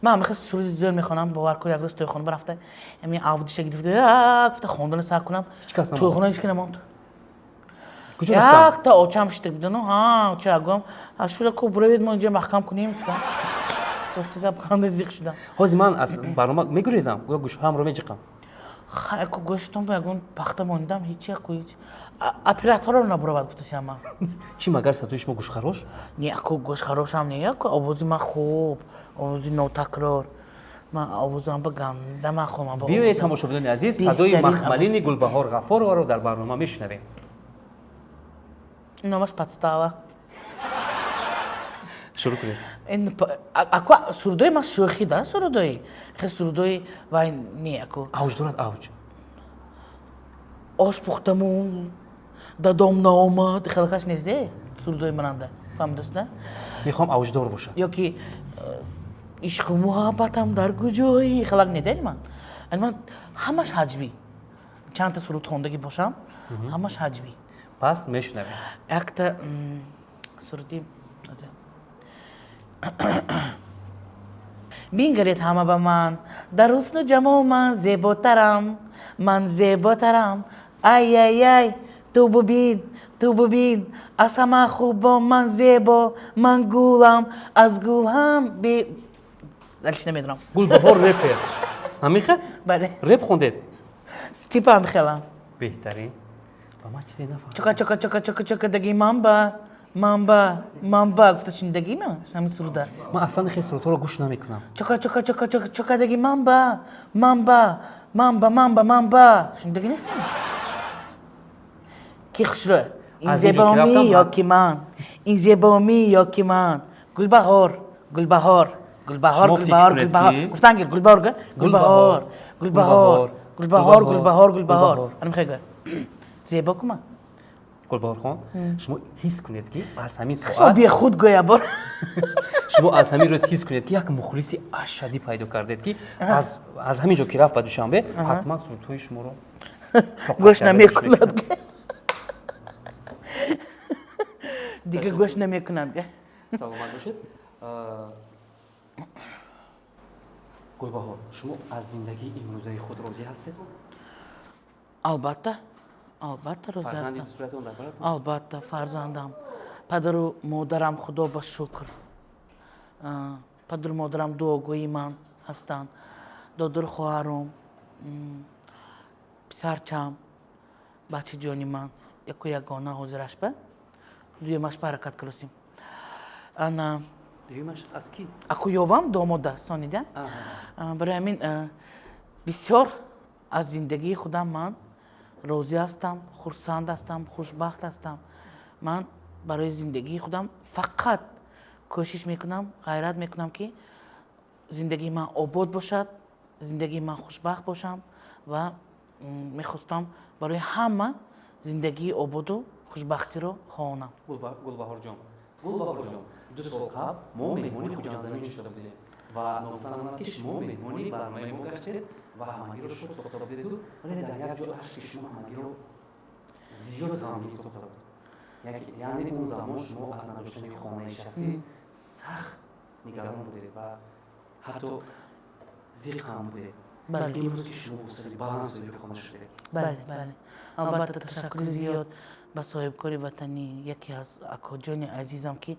Ман ҳамихел суруди зӯр мехонам, бовар кун, як рӯз тӯйхона барафта, ҳамин авдиша гирифта, гуфта хондана сар кунам. Ҳеҷ кас намонд. Тӯйхона ҳеҷ ки намонд. Куҷо рафтанд? Якта очам шита будану, ҳа, оча гум, шуда ку буравед, мо инҷа маҳкам кунем, гуфтам. Рости гап, ханда зиқ шудам. Ҳозир ман аз барнома мегурезам, ё гӯшҳоамро меҷиқам. Ха, яку гӯштон ба ягон пахта мондам, ҳеҷ яку ҳеҷ. Операторро набуравад, гуфтасиам ман. Чӣ, магар садои шумо гӯшхарош? Не, аку гӯшхарошам не, яку овози ман хуб, овози нотакрор. Ман овозам ба ганда махомам. Биёед, тамошобинони азиз, садои Беҳтарин махмалини Гулбаҳор Ғафорованро дар барнома мешунавем. Номаш подстава. Шурӯъ кунед. Ин аку сурудои ман шӯхӣ да, сурудои. Хе сурудои вай не аку. Авҷ дорад, авҷ. Ош пухтаму дадом наомад, хелакаш нест де сурудои мананда. Фаҳмидааст, на? Мехоҳам авҷдор бошад. Ё ки ишқу муҳаббатам дар куҷои, хелак не де ман. Ани ман ҳамаш ҳаҷвӣ. Чандта суруд хондагӣ бошам, ҳамаш ҳаҷвӣ. Пас мешунавем. Якта суруди бингаред ҳама ба ман, дар ҳусну ҷамол ман зеботарам, ман зеботарам, ай ай ай, ту бубин, ту бубин, аз ҳама хубо ман зебо, ман гулам, аз гул ҳам бе, дальше намедонам. Гулбаҳор репер, ҳамихел? Бале. Реп хондед? Типа ҳамихелам. Беҳтарин, ба ман чизе нафаҳмид. Чока чока чока чока чока даги ман ба ман ба ман ба гуфта шунидагӣ ман ҳамин суруда. Ман аслан хел сурудҳоро гӯш намекунам. Чока чока чока чока чока даги ман ба ман ба ман ба ман ба ман ба шунидагӣ нестем? Ки хушрӯ ин, Аз ин ҷо ки зебомӣ рафтам, ё ки ман, ин зебомӣ ё ки ман, Гулбаҳор, Гулбаҳор, Гулбаҳор. Шумо фикр Гулбаҳор кунед, Гулбаҳор ки- гуфтан гир, Гулбаҳор, Гулбаҳор, Гулбаҳор, Гулбаҳор, Гулбаҳор, Гулбаҳор, ана мехоҳӣ зебо кума. Гулбаҳорхон, шумо ҳис кунед, ки аз ҳамин Шумо соат бехуд гӯя бор. Шумо аз ҳамин рӯз ҳис кунед, ки як мухлиси ашаддӣ пайдо кардед, ки аз ҳамин ҷо ки рафт ба Душанбе, ҳатман сурудҳои шуморо тоқат гӯш карда намекунад. мекунад. Дига гӯш намекунад. Саломат бошед. Гулбаҳор, шумо аз зиндагии имрӯзаи худ розӣ ҳастед? Албатта, албатта, розӣ Фарзанди ҳастам. суратон дар баратон? Албатта, фарзандам, падару модарам, худо ба шукр, падару модарам дуогӯи ман ҳастанд, додару хоҳаром, писарчам, бачаҷони ман яку ягона, ҳозираш ба дуюмаш ба ҳаракат кардосем ана. Дуюмаш аз кӣ? Аку ёвам домода сонида. Барои ҳамин бисёр аз зиндагии худам ман розӣ ҳастам, хурсанд ҳастам, хушбахт ҳастам. Ман барои зиндагии худам фақат кӯшиш мекунам, ғайрат мекунам, ки зиндагии ман обод бошад, зиндагии ман хушбахт бошам ва мехостам барои ҳама зиндагии ободу хушбахтиро хоҳонам. Гулбаҳорҷон, Гулбаҳорҷон, 2 сол қабл мо меҳмони Хуҷандзамин шуда будем ва ногуфта намонад, ки шумо меҳмони барномаи мо гаштед ва ҳамагиро шод сохта будеду, вале дар як ҷо ашки шумо ҳамагиро зиёд ғамгин сохта буд. Яъне он замон шумо аз надоштани хонаи шахсӣ сахт нигарон будед ва ҳатто зиқ ҳам будед. Бале. Имрӯз ки шумо бо сари баланд соҳиби хона шудед. Бале, бале, албатта, ташаккури зиёд ба соҳибкори ватанӣ, яке аз акоҷони азизам, ки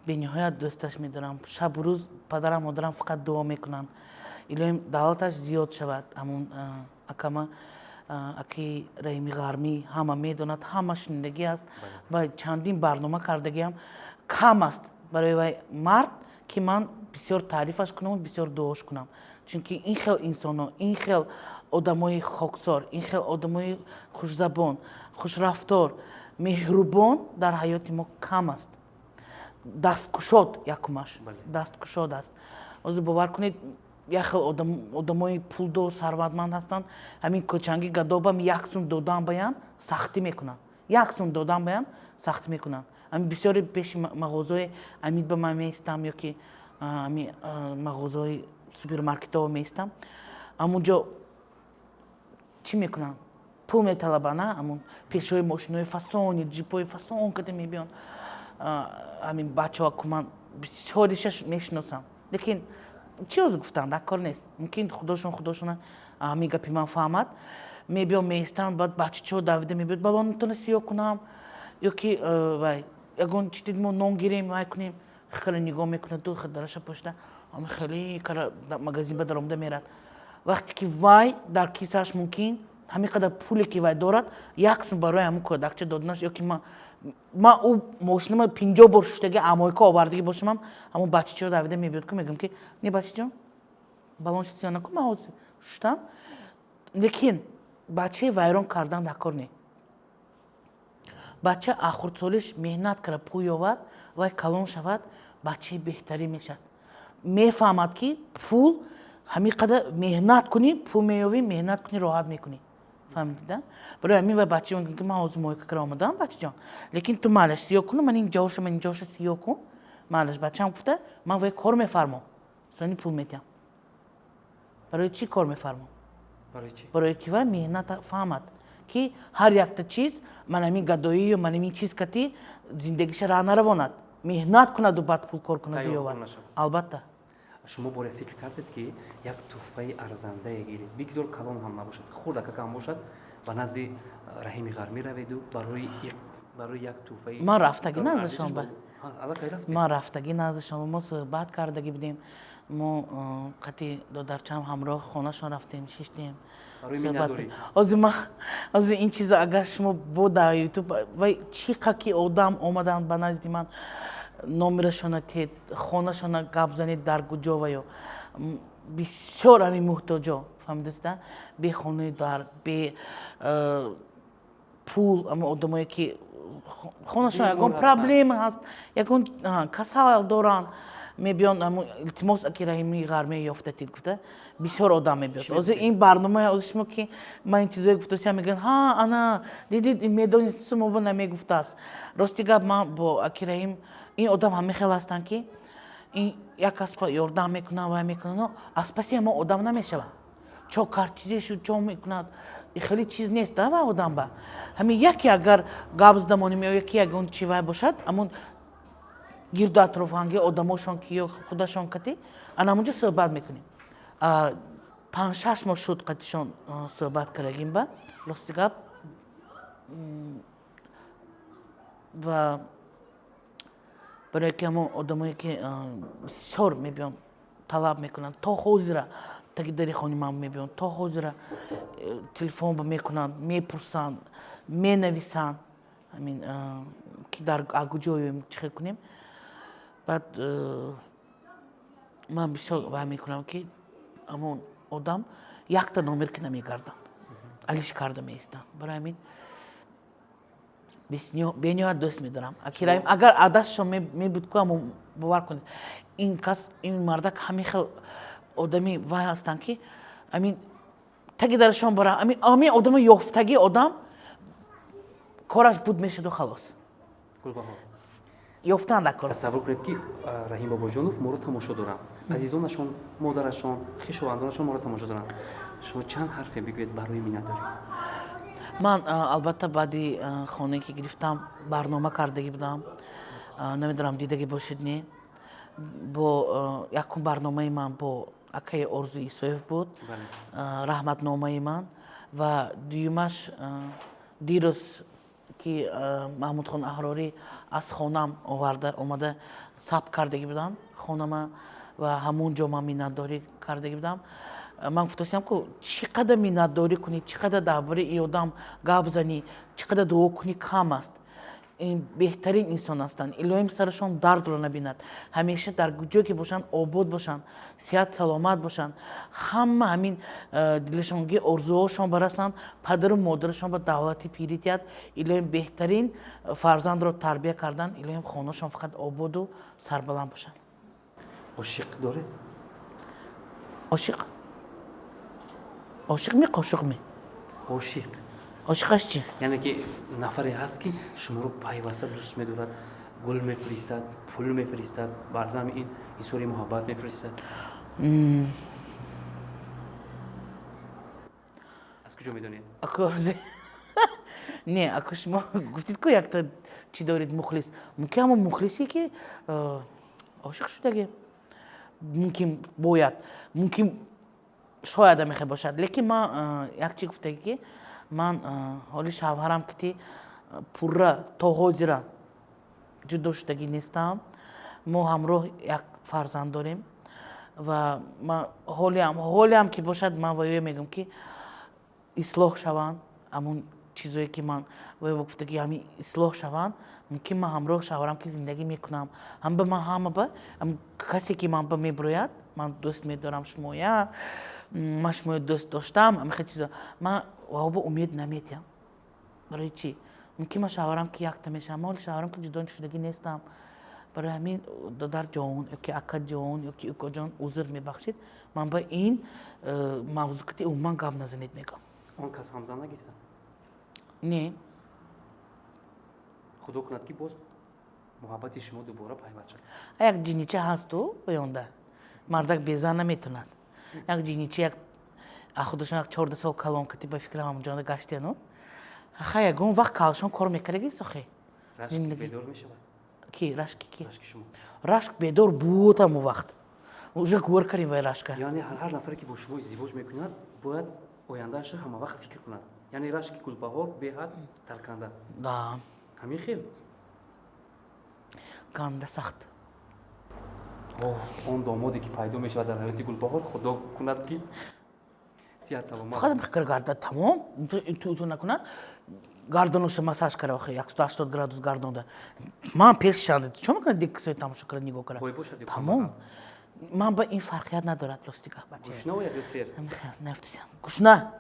бениҳоят дӯсташ медорам. Шабу рӯз падарам, модарам фақат дуо мекунанд, илоҳим давлаташ зиёд шавад. Ҳамун акама, аки Раҳими Ғармӣ, ҳама медонад, ҳама шунидагӣ аст ва чандин барнома кардагиам кам аст барои вай мард, ки ман бисёр таърифаш кунам, бисёр дуош кунам, чунки ин хел инсоно, ин хел одамои хоксор, ин хел одамои хушзабон, хушрафтор, меҳрубон дар ҳаёти мо кам аст. Дасткушод якумаш дасткушод аст. Ҳозир бовар кунед, як хел одамои пулдор, сарватманд ҳастанд, ҳамин кӯчанги гадобам як сум додан баям сахтӣ мекунанд, як сум додан баям сахтӣ мекунанд. Ҳамин бисёре пеши мағозаи Амид ба ман меистам ё ки ҳамин мағозаҳои супермаркетҳо меистам, ҳамунҷо чӣ мекунанд? Пул металабанд, ҳамун пешҳои мошинои фасони, ҷипҳои фасон када мебиён. Ҳамин бачаҳо ку ман бисёриша мешиносам, лекин Чӣ ҳозир гуфтанд, дар кор нест. Мумкин худошон ҳамин гапи ман фаҳмад. Мебиён, меистанд, баъд бачачо давида мебиёд, балонтона сиёҳ кунам ё ки вай ягон чи дид, мо нон гирем, вай кунем. Хеле нигоҳ мекунад, ду дараша пошта, ами хеле кара магазин ба даромада мерад. Вақте ки вай дар кисааш мумкин ҳамин қадар пуле ки вай дорад, як сум барои ҳамун кӯдакча доданаш, ё ки ман ӯ мошинама 50 бор шуштаги, амойка овардагӣ бошамам, ҳамун бачачо давида мебиёд ку, мегӯям ки не, бачаҷон, балонша сиёҳ накун, ман ҳозир шуштам. Лекин бачаи вайрон кардан дар кор не. Бача хурдсолиш меҳнат кара, пул ёвад, вай калон шавад, бачаи беҳтарин мешавад. Мефаҳмад, ки пул ҳамин қадар меҳнат кунӣ, пул меёвӣ, меҳнат кунӣ, роҳат мекунӣ. Фаҳмидида? Барои ҳамин вай бача мегӯям ки ман ҳозир мойка кара омадам, бачаҷон, лекин ту майлаш, сиёҳ куну, ман ин ҷоша, ман ин ҷоша сиёҳ кун, майлаш, бачаам гуфта, ман вай кор мефармом, сони пул медиҳам. Барои чӣ кор мефармом? Барои ки вай меҳнат фаҳмад, ки ҳар якта чиз, ман ҳамин гадоӣ ё ман ҳамин чиз кати зиндагиша раҳ наравонад, меҳнат кунаду баъд пул кор кунаду ёвад. Албатта. Шумо боре фикр кардед, ки як тӯҳфаи арзандае гиред, бигзор калон ҳам набошад, хурдакак ҳам бошад, ба назди Раҳими Ғармӣ раведу барои як тӯҳфаи? Ман рафтагӣ наздашон ба ман рафтагӣ наздашон, мо суҳбат кардагӣ будем. Мо қати додарчаам ҳамроҳ хонашон рафтем, шиштем. Ҳозир ман ҳозир ин чизо агар шумо бо дар Ютуб, вай чӣ қа ки одам омаданд ба назди ман, номерашона тед, хонашона гап занед, дар куҷо ва ё бисёр ҳамин муҳтоҷо, фаҳмидаста, бе хонаи дар, бе пул, ама одамое ки хонашон ягон проблема ҳаст, ягон касал доранд, мебиён, илтимос, аки Раҳими Ғармия ёфтатид гуфта, бисёр одам мебиёд. Ҳозир ин барнома, ҳозир шумо ки ман ин чизое гуфтасиам, мегӯянд: ҳа, ана дидид, медонисту моба намегуфтааст. Рости гап, ман бо аки Раҳим, ин одам ҳамин хел ҳастанд, ки ин як кас ёрдам мекунад, вай мекунад, аз паси ҳамон одам намешавад. Чо кард, чизе шуд, чо мекунад, хеле чиз нест вай одам ба ҳамин яке агар гап задамонем ё яке ягон чи вай бошад, ҳамон гирду атрофанги одамошон ки ё худашон кати ана ҳамонҷо суҳбат мекунем. 5-6 моҳ шуд қатишон суҳбат кардагим ба рости гап. Ва барое ки ҳамон одамое ки бисёр мебиён, талаб мекунанд, то ҳозира таги дари хони ман мебиён, то ҳозира телефон мекунанд, мепурсанд, менависанд, ҳамин ки дар куҷоем, чӣ хел кунем. Баъд ман бисёр вай мекунам, ки ҳамон одам якта номер ки намегарданд, алиш карда меистанд. Барои ҳамин бениҳоят дӯст медорам аки Раҳим. Агар адастшон мебуд ку, ҳамон бовар кунед, ин кас, ин мардак ҳамин хел одами вай ҳастанд, ки ҳамин таги дарашон бара, ҳамин одами ёфтагӣ одам кораш буд мешуду халос. Ёфтан дар кор. Тасаввур кунед, ки Раҳим Бобоҷонов моро тамошо доранд, азизонашон, модарашон, хешовандонашон моро тамошо доранд. Шумо чанд ҳарфе бигӯед барои миннатдорӣ. Ман албатта баъди хонае ки гирифтам, барнома кардагӣ будам, намедонам, дидагӣ бошед, не, бо якум барномаи ман бо акаи Орзу Исоев буд, раҳматномаи ман. Ва дуюмаш дирӯз ки Маҳмудхон Аҳрорӣ аз хонам оварда омада сабт кардагӣ будам хонама ва ҳамун ҷо ман миннатдорӣ кардагӣ будам. Ман гуфтасиям ку, чӣ қадар миннатдорӣ кунӣ, чӣ қадар дар бораи ин одам гап занӣ, чӣ қадар дуо кунӣ, кам аст. Ин беҳтарин инсон ҳастанд. Илоҳим сарашон дардро набинад, ҳамеша дар ҷое ки бошанд, обод бошанд, сиҳат саломат бошанд, ҳама ҳамин дилашонги орзуҳошон барасанд, падару модарашон ба давлати пирӣ диҳад илоҳим. Беҳтарин фарзандро тарбия кардан. Илоҳим хонашон фақат ободу сарбаланд бошанд. Ошиқ доред? Ошиқ? Ошиқ ми, қошуқ ми? Ошиқ. Ошиқаш чӣ? Яъне ки нафаре ҳаст, ки шуморо пайваста дӯст медорад, гул мефиристад, пул мефиристад, бар зами ин изҳори муҳаббат мефиристад. Аз куҷо медонед? Не, ако шумо гуфтед ку, якта чӣ доред, мухлис, мумкин ҳамон мухлисе ки ошиқ шудагӣ. Мумкин бояд, мумкин шояд амихе бошад, лекин ман як чи гуфтагӣ, ки ман ҳоли шавҳарам кити пурра то ҳозира ҷудо шудагӣ нестам. Мо ҳамроҳ як фарзанд дорем ва ман ҳолиам ки бошад, ман ва ё мегӯям, ки ислоҳ шаванд. Ҳамун чизое, ки ман ва ё гуфтагӣ, ҳамин ислоҳ шаванд. Мумкин ман ҳамроҳ шавҳарам ки зиндагӣ мекунам. Ҳам ба ман, ҳама ба касе, ки ман ба мебирояд, ман дӯст медорам шумоя, ман шумоя дӯст доштам, ҳамихел чизо ман ваҳоба умед наметиҳам. Барои чӣ? Мумкин ман шавҳарам ки якта мешавам, ман ҳоли шавҳарам ки ҷудо шудагӣ нестам. Барои ҳамин, додарҷон ёки акаҷон ёки укоҷон, узр мебахшед, ман ба ин мавзӯъ кити умуман гап назанед, мегӯям. Он кас ҳамзан нагирифта? Не. Худо кунад, ки боз муҳаббати шумо дубора пайваст шавад. Як ҷинича ҳасту оёнда мардак безан наметонад. Як ҷинича, як худашон як 14 сол калон кати, ба фикрам, ҳамонҷода гаштияну ха ягон вақт калшон кор мекардаги сохе. Рашк бедор мешавад. Ки рашки ки? Рашки шумо. Рашк бедор буд ҳамон вақт, уже гӯр кардем вай рашка. Яъне ҳар нафаре, ки бо шумо издивоҷ мекунад, бояд ояндаашро ҳама вақт фикр кунад. Яъне рашки Гулбаҳор беҳад тарканда. Да. Ҳамин хел. Ганда сахт. Он домоде, ки пайдо мешавад дар ҳаёти Гулбаҳор, Худо кунад, ки сиҳат саломат. Фақат фикр гардад, тамом, ту накунад, гардонуша массаж кара, охи 180 градус гардонда ман пеш шанда чо мекунад, дик кисои тамошо кара, нигоҳ кара. Бой бошад ё Тамом, ман ба ин фарқият надорад, рости гап, бача. Гушна ояд ё сер? Нафтусям, гушна.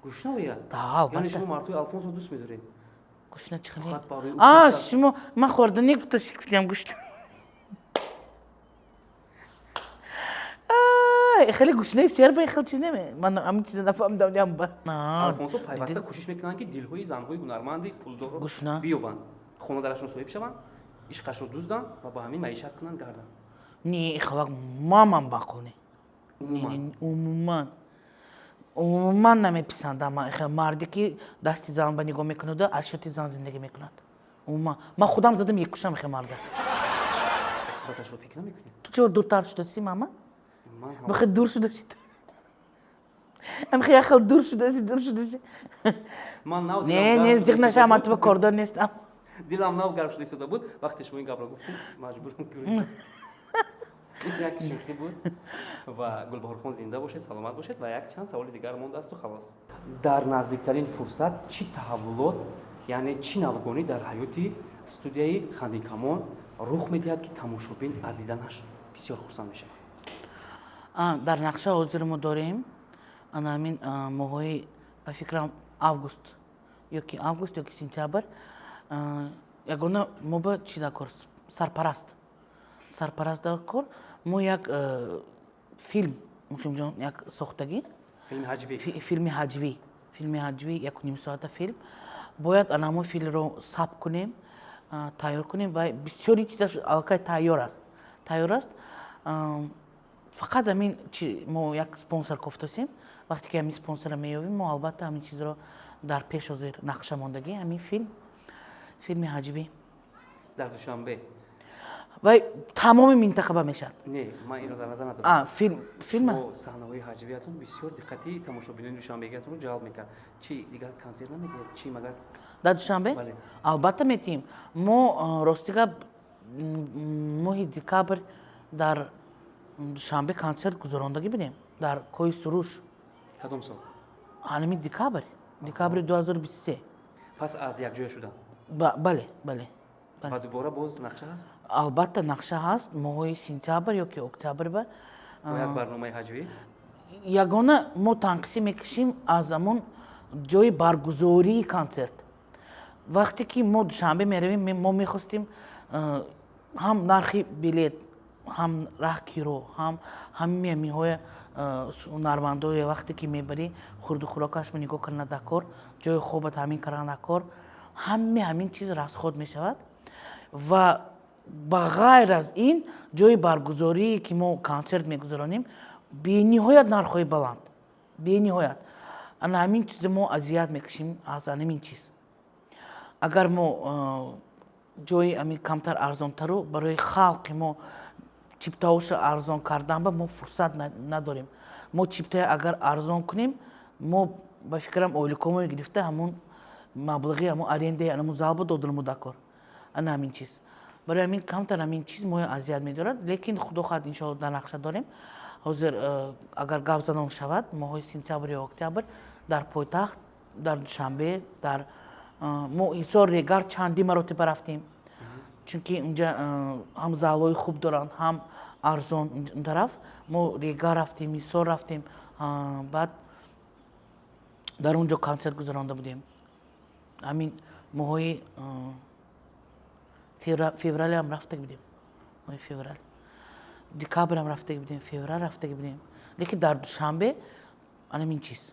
Гушна ояд? Да. Яъне Албатта. шумо мардҳои Алфонсо дӯст медоред? Гушна чӣ? Фақат барои А шумо ман хӯрда гуфта гуфтям гушна. Хеле гушнаи сер ба хел чиз неме, ман ҳамин чиза нафаҳмидам ям ба. Алфонсо пайваста кӯшиш мекунанд, ки дилҳои занҳои ҳунарманди пулдорро Гушна. биёбанд, хонодарашро соҳиб шаванд, ишқашро дузданд ва ба ҳамин маишат кунанд, гарданд. Не, ихлоқ мамам бақул не. Умуман? Умуман, умуман намеписандам ман ихел марде, ки дасти зан ба нигоҳ мекунаду аз шоти зан зиндагӣ мекунад. Умуман ман худам задам мекушам ихел марда. Оқибаташро фикр намекунед? Ту чо дуртар шудаси, мама? Ман ҳам. Бихе дур шудаси ту, амхе яхел дур шудаси, дур шудаси. Ман нав Не. дилам Не, гарм зиқ шуда наша, истода ман буд. ту ба кордор нестам. Дилам нав гарм шуда истода буд, вақте шумо ин гапро гуфтед, маҷбурам ки як шӯхӣ буд. Ва Гулбаҳорхон, зинда бошед, саломат бошед. Ва як чанд саволи дигар мондаасту халос. Дар наздиктарин фурсат чӣ таҳаввулот, яъне чӣ навгонӣ дар ҳаёти студияи Хандинкамон рух медиҳад, ки тамошобин аз диданаш бисёр хурсанд мешавад? Дар нақша ҳозир мо дорем ана ҳамин моҳҳои, ба фикрам, август ёки август ёки сентябр. Ягона мо ба чӣ дар кор, сарпараст дар кор. Мо як филм, Муқимҷон, як сохтагӣ. Филми ҳаҷвӣ. Филми ҳаҷвӣ, филми ҳаҷвӣ, 1,5 соата филм. Бояд ана ҳамон филмро сабт кунем, тайёр кунем ва бисёри чизаш аллакай тайёр аст, тайёр аст. Фақат ҳамин чи мо як спонсор кофтасем. Вақте ки ҳамин спонсорро меёбем, мо албатта ҳамин чизро дар пеш ҳозир нақша мондагӣ, ҳамин филм, филми ҳаҷвӣ. Дар Душанбе? Вай тамоми минтақа ба мешавад. Не, ман инро дар назар надорам. А филм, филм. Шумо саҳнаҳои ҳаҷвиятон бисёр диққати тамошобинони душанбегиятонро ҷалб мекард. Чӣ, дигар консерт намедиҳед, чӣ магар? Дар Душанбе? Бале. Албатта метиҳем. Мо рости гап, моҳи декабр дар Душанбе консерт гузарондагӣ будем дар Кӯҳи Суруш. Кадом сол? Ҳанами декабр, декабри 2023. Пас аз якҷоя шудан? Бале, бале. Ва дубора боз нақша ҳаст? Албатта, нақша ҳаст, моҳои сентябр ёки октябр ба. Бо як барномаи ҳаҷвӣ. Ягона мо танқисӣ мекашем аз ҳамон ҷои баргузории консерт. Вақте ки мо Душанбе меравем, мо мехостем ҳам нархи билет, ҳам раҳкиро, ҳам ҳамаи ҳаминҳоя, ҳунармандое вақте ки мебарӣ, хурду хӯрокашро нигоҳ кардан дар кор, ҷои хоба таъмин кардан дар кор, ҳамаи ҳамин чиз расход мешавад. Ва ба ғайр аз ин, ҷои баргузорие, ки мо консерт мегузаронем, бениҳоят нархҳои баланд, бениҳоят. Ана ҳамин чизе мо азият мекашем аз ҳамин чиз. Агар мо ҷои ҳамин камтар арзонтару барои халқи мо. Чиптаҳоша арзон кардан ба мо фурсат надорем. Мо чиптае агар арзон кунем, мо ба фикрам ойликомо гирифта, ҳамун маблағи ҳамун арендаи ҳамун залба доданмо дакор. Ана ҳамин чиз. Барои ҳамин камтар ҳамин чиз моро азият медорад, лекин худо хоҳад, иншоалло, дар нақша дорем. Ҳозир агар гап занон шавад, моҳои сентябр ё октябр дар пойтахт, дар Душанбе, дар мо Ҳисор, Регар чандин маротиба рафтем, чунки унҷа ҳам залҳои хуб доранд, ҳам арзон. Он тараф мо Регар рафтем, Ҳисор рафтем, баъд дар он ҷо консерт гузаронда будем. Ҳамин моҳои февралам рафтаги будем, моҳи феврал, декабрам рафтаги будем, феврал рафтаги будем. Лекин дар Душанбе анамин чиз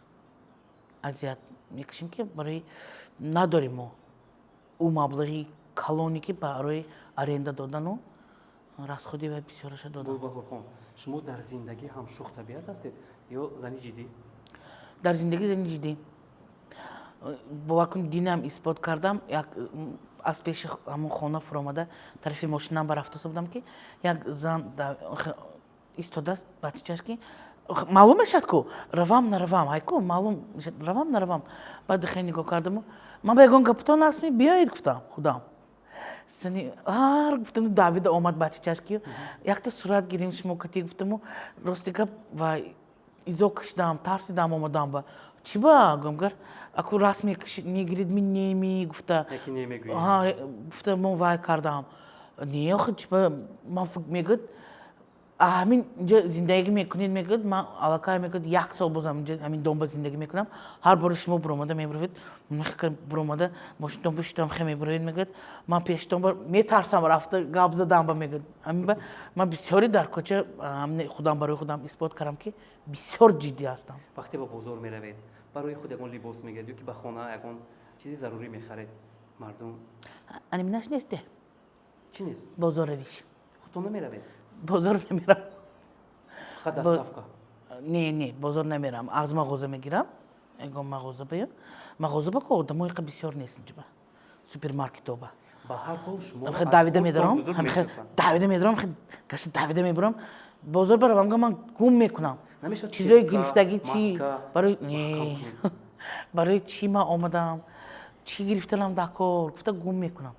азият мекашем, ки барои надорем мо ӯ маблағи калоне, ки барои аренда додану расходи ва бисёраша додан. Гулбаҳорхон, шумо дар зиндагӣ ҳам шӯхтабиат ҳастед ё зани ҷиддӣ? Дар зиндагӣ зани ҷиддӣ. Бовар кунед, динам исбот кардам. Як аз пеши ҳамон хона фуромада, тарафи мошинам барафтоса будам, ки як зан истодааст, бачачаш, ки маълум мешавад ку равам наравам, ҳайку маълум равам наравам. Баъд хеле нигоҳ кардаму ман ба ягон гапатон ҳастми, биёед, гуфтам худам. Сани ҳар гуфтаму давида омад бачачаш, ки якта сурат гирем шумо кати, гуфтаму. Рости гап, ва изо кашидам, тарсидам, омадам ба чӣ ба гумгар аку расм мегирид ми неми, гуфта гуфта мо вай кардам. Не, охи чӣ ба ман мегӯяд, ҳамин инҷа зиндагӣ мекунед, мегӯяд, ман аллакай, мегӯяд, як сол боз инҷа ҳамин домба зиндагӣ мекунам. Ҳар бори шумо буромада мебуравед, буромада мошинтон бишитам, хе мебуравед, мегӯяд, ман пештон метарсам рафта гап задам ба, мегӯяд. Ҳамин ба ман бисёре дар кӯча худам барои худам исбот кардам, ки бисёр ҷиддӣ ҳастам. Вақте ба бозор меравед, барои худ ягон либос мегиред ё ки ба хона ягон чизи зарурӣ мехаред, мардум Аниминаш несте. Чӣ нест? Бозорравиш. Худтон намеравед? Бозор намерам. Фақат доставка? Не, не, бозор намерам, аз мағоза мегирам, ягон мағоза бая. Мағоза ба ку одамо иқа бисёр нест инҷоба, супермаркетоба. Ба ҳар ҳол шумо давида медаром, давида медаром, гашта давида мебарам. Бозор баравам, ман гум мекунам чизои гирифтагӣ. Чи барои, барои чӣ ман омадам, чӣ гирифтанам дар кор, гуфта гум мекунам.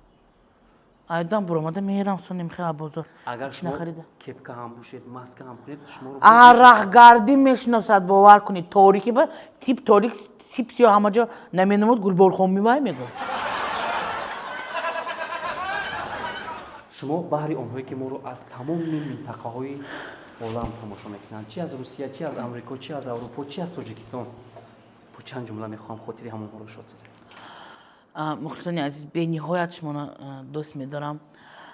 Айдам буромада мерам, сонем хе бозор. Агар шумо кепка ҳам пӯшед, маска ҳам кунед, шуморо Раҳгардӣ мешиносад, бовар кунед. Торикӣ ба тип торик, сип сиё, ҳама ҷо наменамуд Гулборхон мивай, мегӯяд. Шумо баҳри онҳое, ки моро аз тамоми минтақаҳои олам тамошо мекунанд, чи аз Русия, чи аз Амрико, чи аз Аврупо, чи аз Тоҷикистон, бо чанд ҷумла мехоҳам хотири ҳамонҳоро шод созед. Мухлисони азиз, бениҳоят шуморо дӯст медорам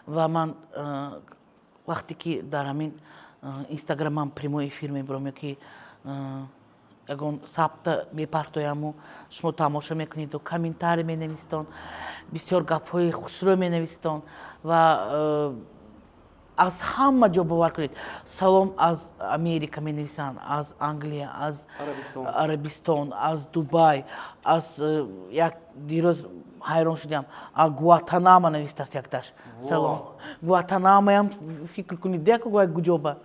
ва ман вақте ки дар ҳамин инстаграмам прямой эфир мебарам ё ки ягон сабта мепартояму шумо тамошо мекунеду комментарий менависитон, бисёр гапҳои хушрӯ менависитон ва аз ҳама ҷо, бовар кунед, салом аз Америка менависанд, аз Англия, аз Арабистон, аз Дубай, аз як дирӯз ҳайрон шудам, Гуатанама навистааст якташ салом. Гуатанамаям фикр кунед, яко гуҷоба.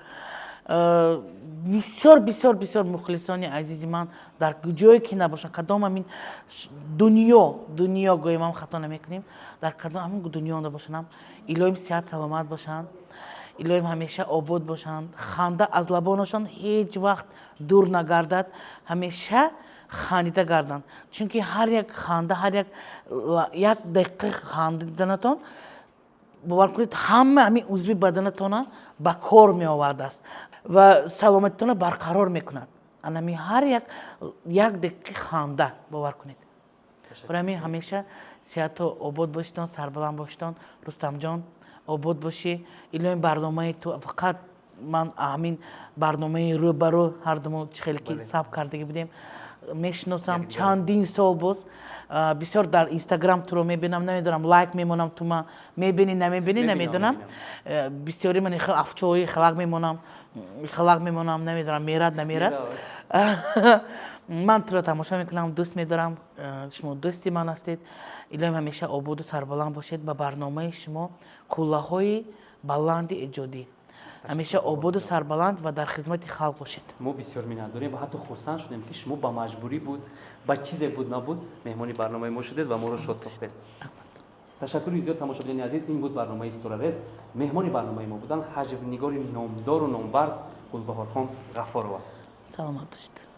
Бисёр, бисёр, бисёр мухлисони азизи ман дар куҷое ки набошанд, кадом ҳамин дунё, дунё гӯем ҳам хато намекунем, дар кадом ҳамин дунё набошанд, илоҳим сиҳат саломат бошанд, илоҳим ҳамеша обод бошанд, ханда аз лабонашон ҳеҷ вақт дур нагардад, ҳамеша хандида гарданд, чунки ҳар як ханда, ҳар як дақиқа хандиданатон, бовар кунед, ҳама ҳамин узви баданатона ба кор меовардааст ва саломатитонро барқарор мекунад. Анами ҳар як дақиқи ханда, бовар кунед. Барои ҳамин ҳамеша сиҳату обод бошитон, сарбаланд бошитон. Рустамҷон, обод бошӣ, илоҳим барномаи ту фақат ман ҳамин барномаи рӯ ба рӯ ҳардумо чӣ хеле ки сабт кардагӣ будем, мешиносам чандин сол боз. Бисёр дар Инстаграм туро мебинам, намедонам, лайк мемонам, ту ма мебинӣ, намебинӣ, намедонам. Бисёри ман хел афчои хелак мемонам, хелак мемонам, намедонам, мерад, намерад. Ман туро тамошо мекунам, дӯст медорам, шумо дӯсти ман ҳастед. Илоҳим ҳамеша ободу сарбаланд бошед. Ба барномаи шумо қуллаҳои баланди эҷодӣ. Ҳамеша ободу сарбаланд ва дар хизмати халқ бошед. Мо бисёр миннатдорем ва ҳатто хурсанд шудем, ки шумо ба маҷбурӣ буд, ба чизе буд набуд, меҳмони барномаи мо шудед ва моро шод сохтед. Ташаккури зиёд, тамошобинони азиз. Ин буд барномаи Ситорарез. Меҳмони барномаи мо буданд ҳаҷвнигори номдору номварз Гулбаҳорхон Ғафорова. Саломат бошед.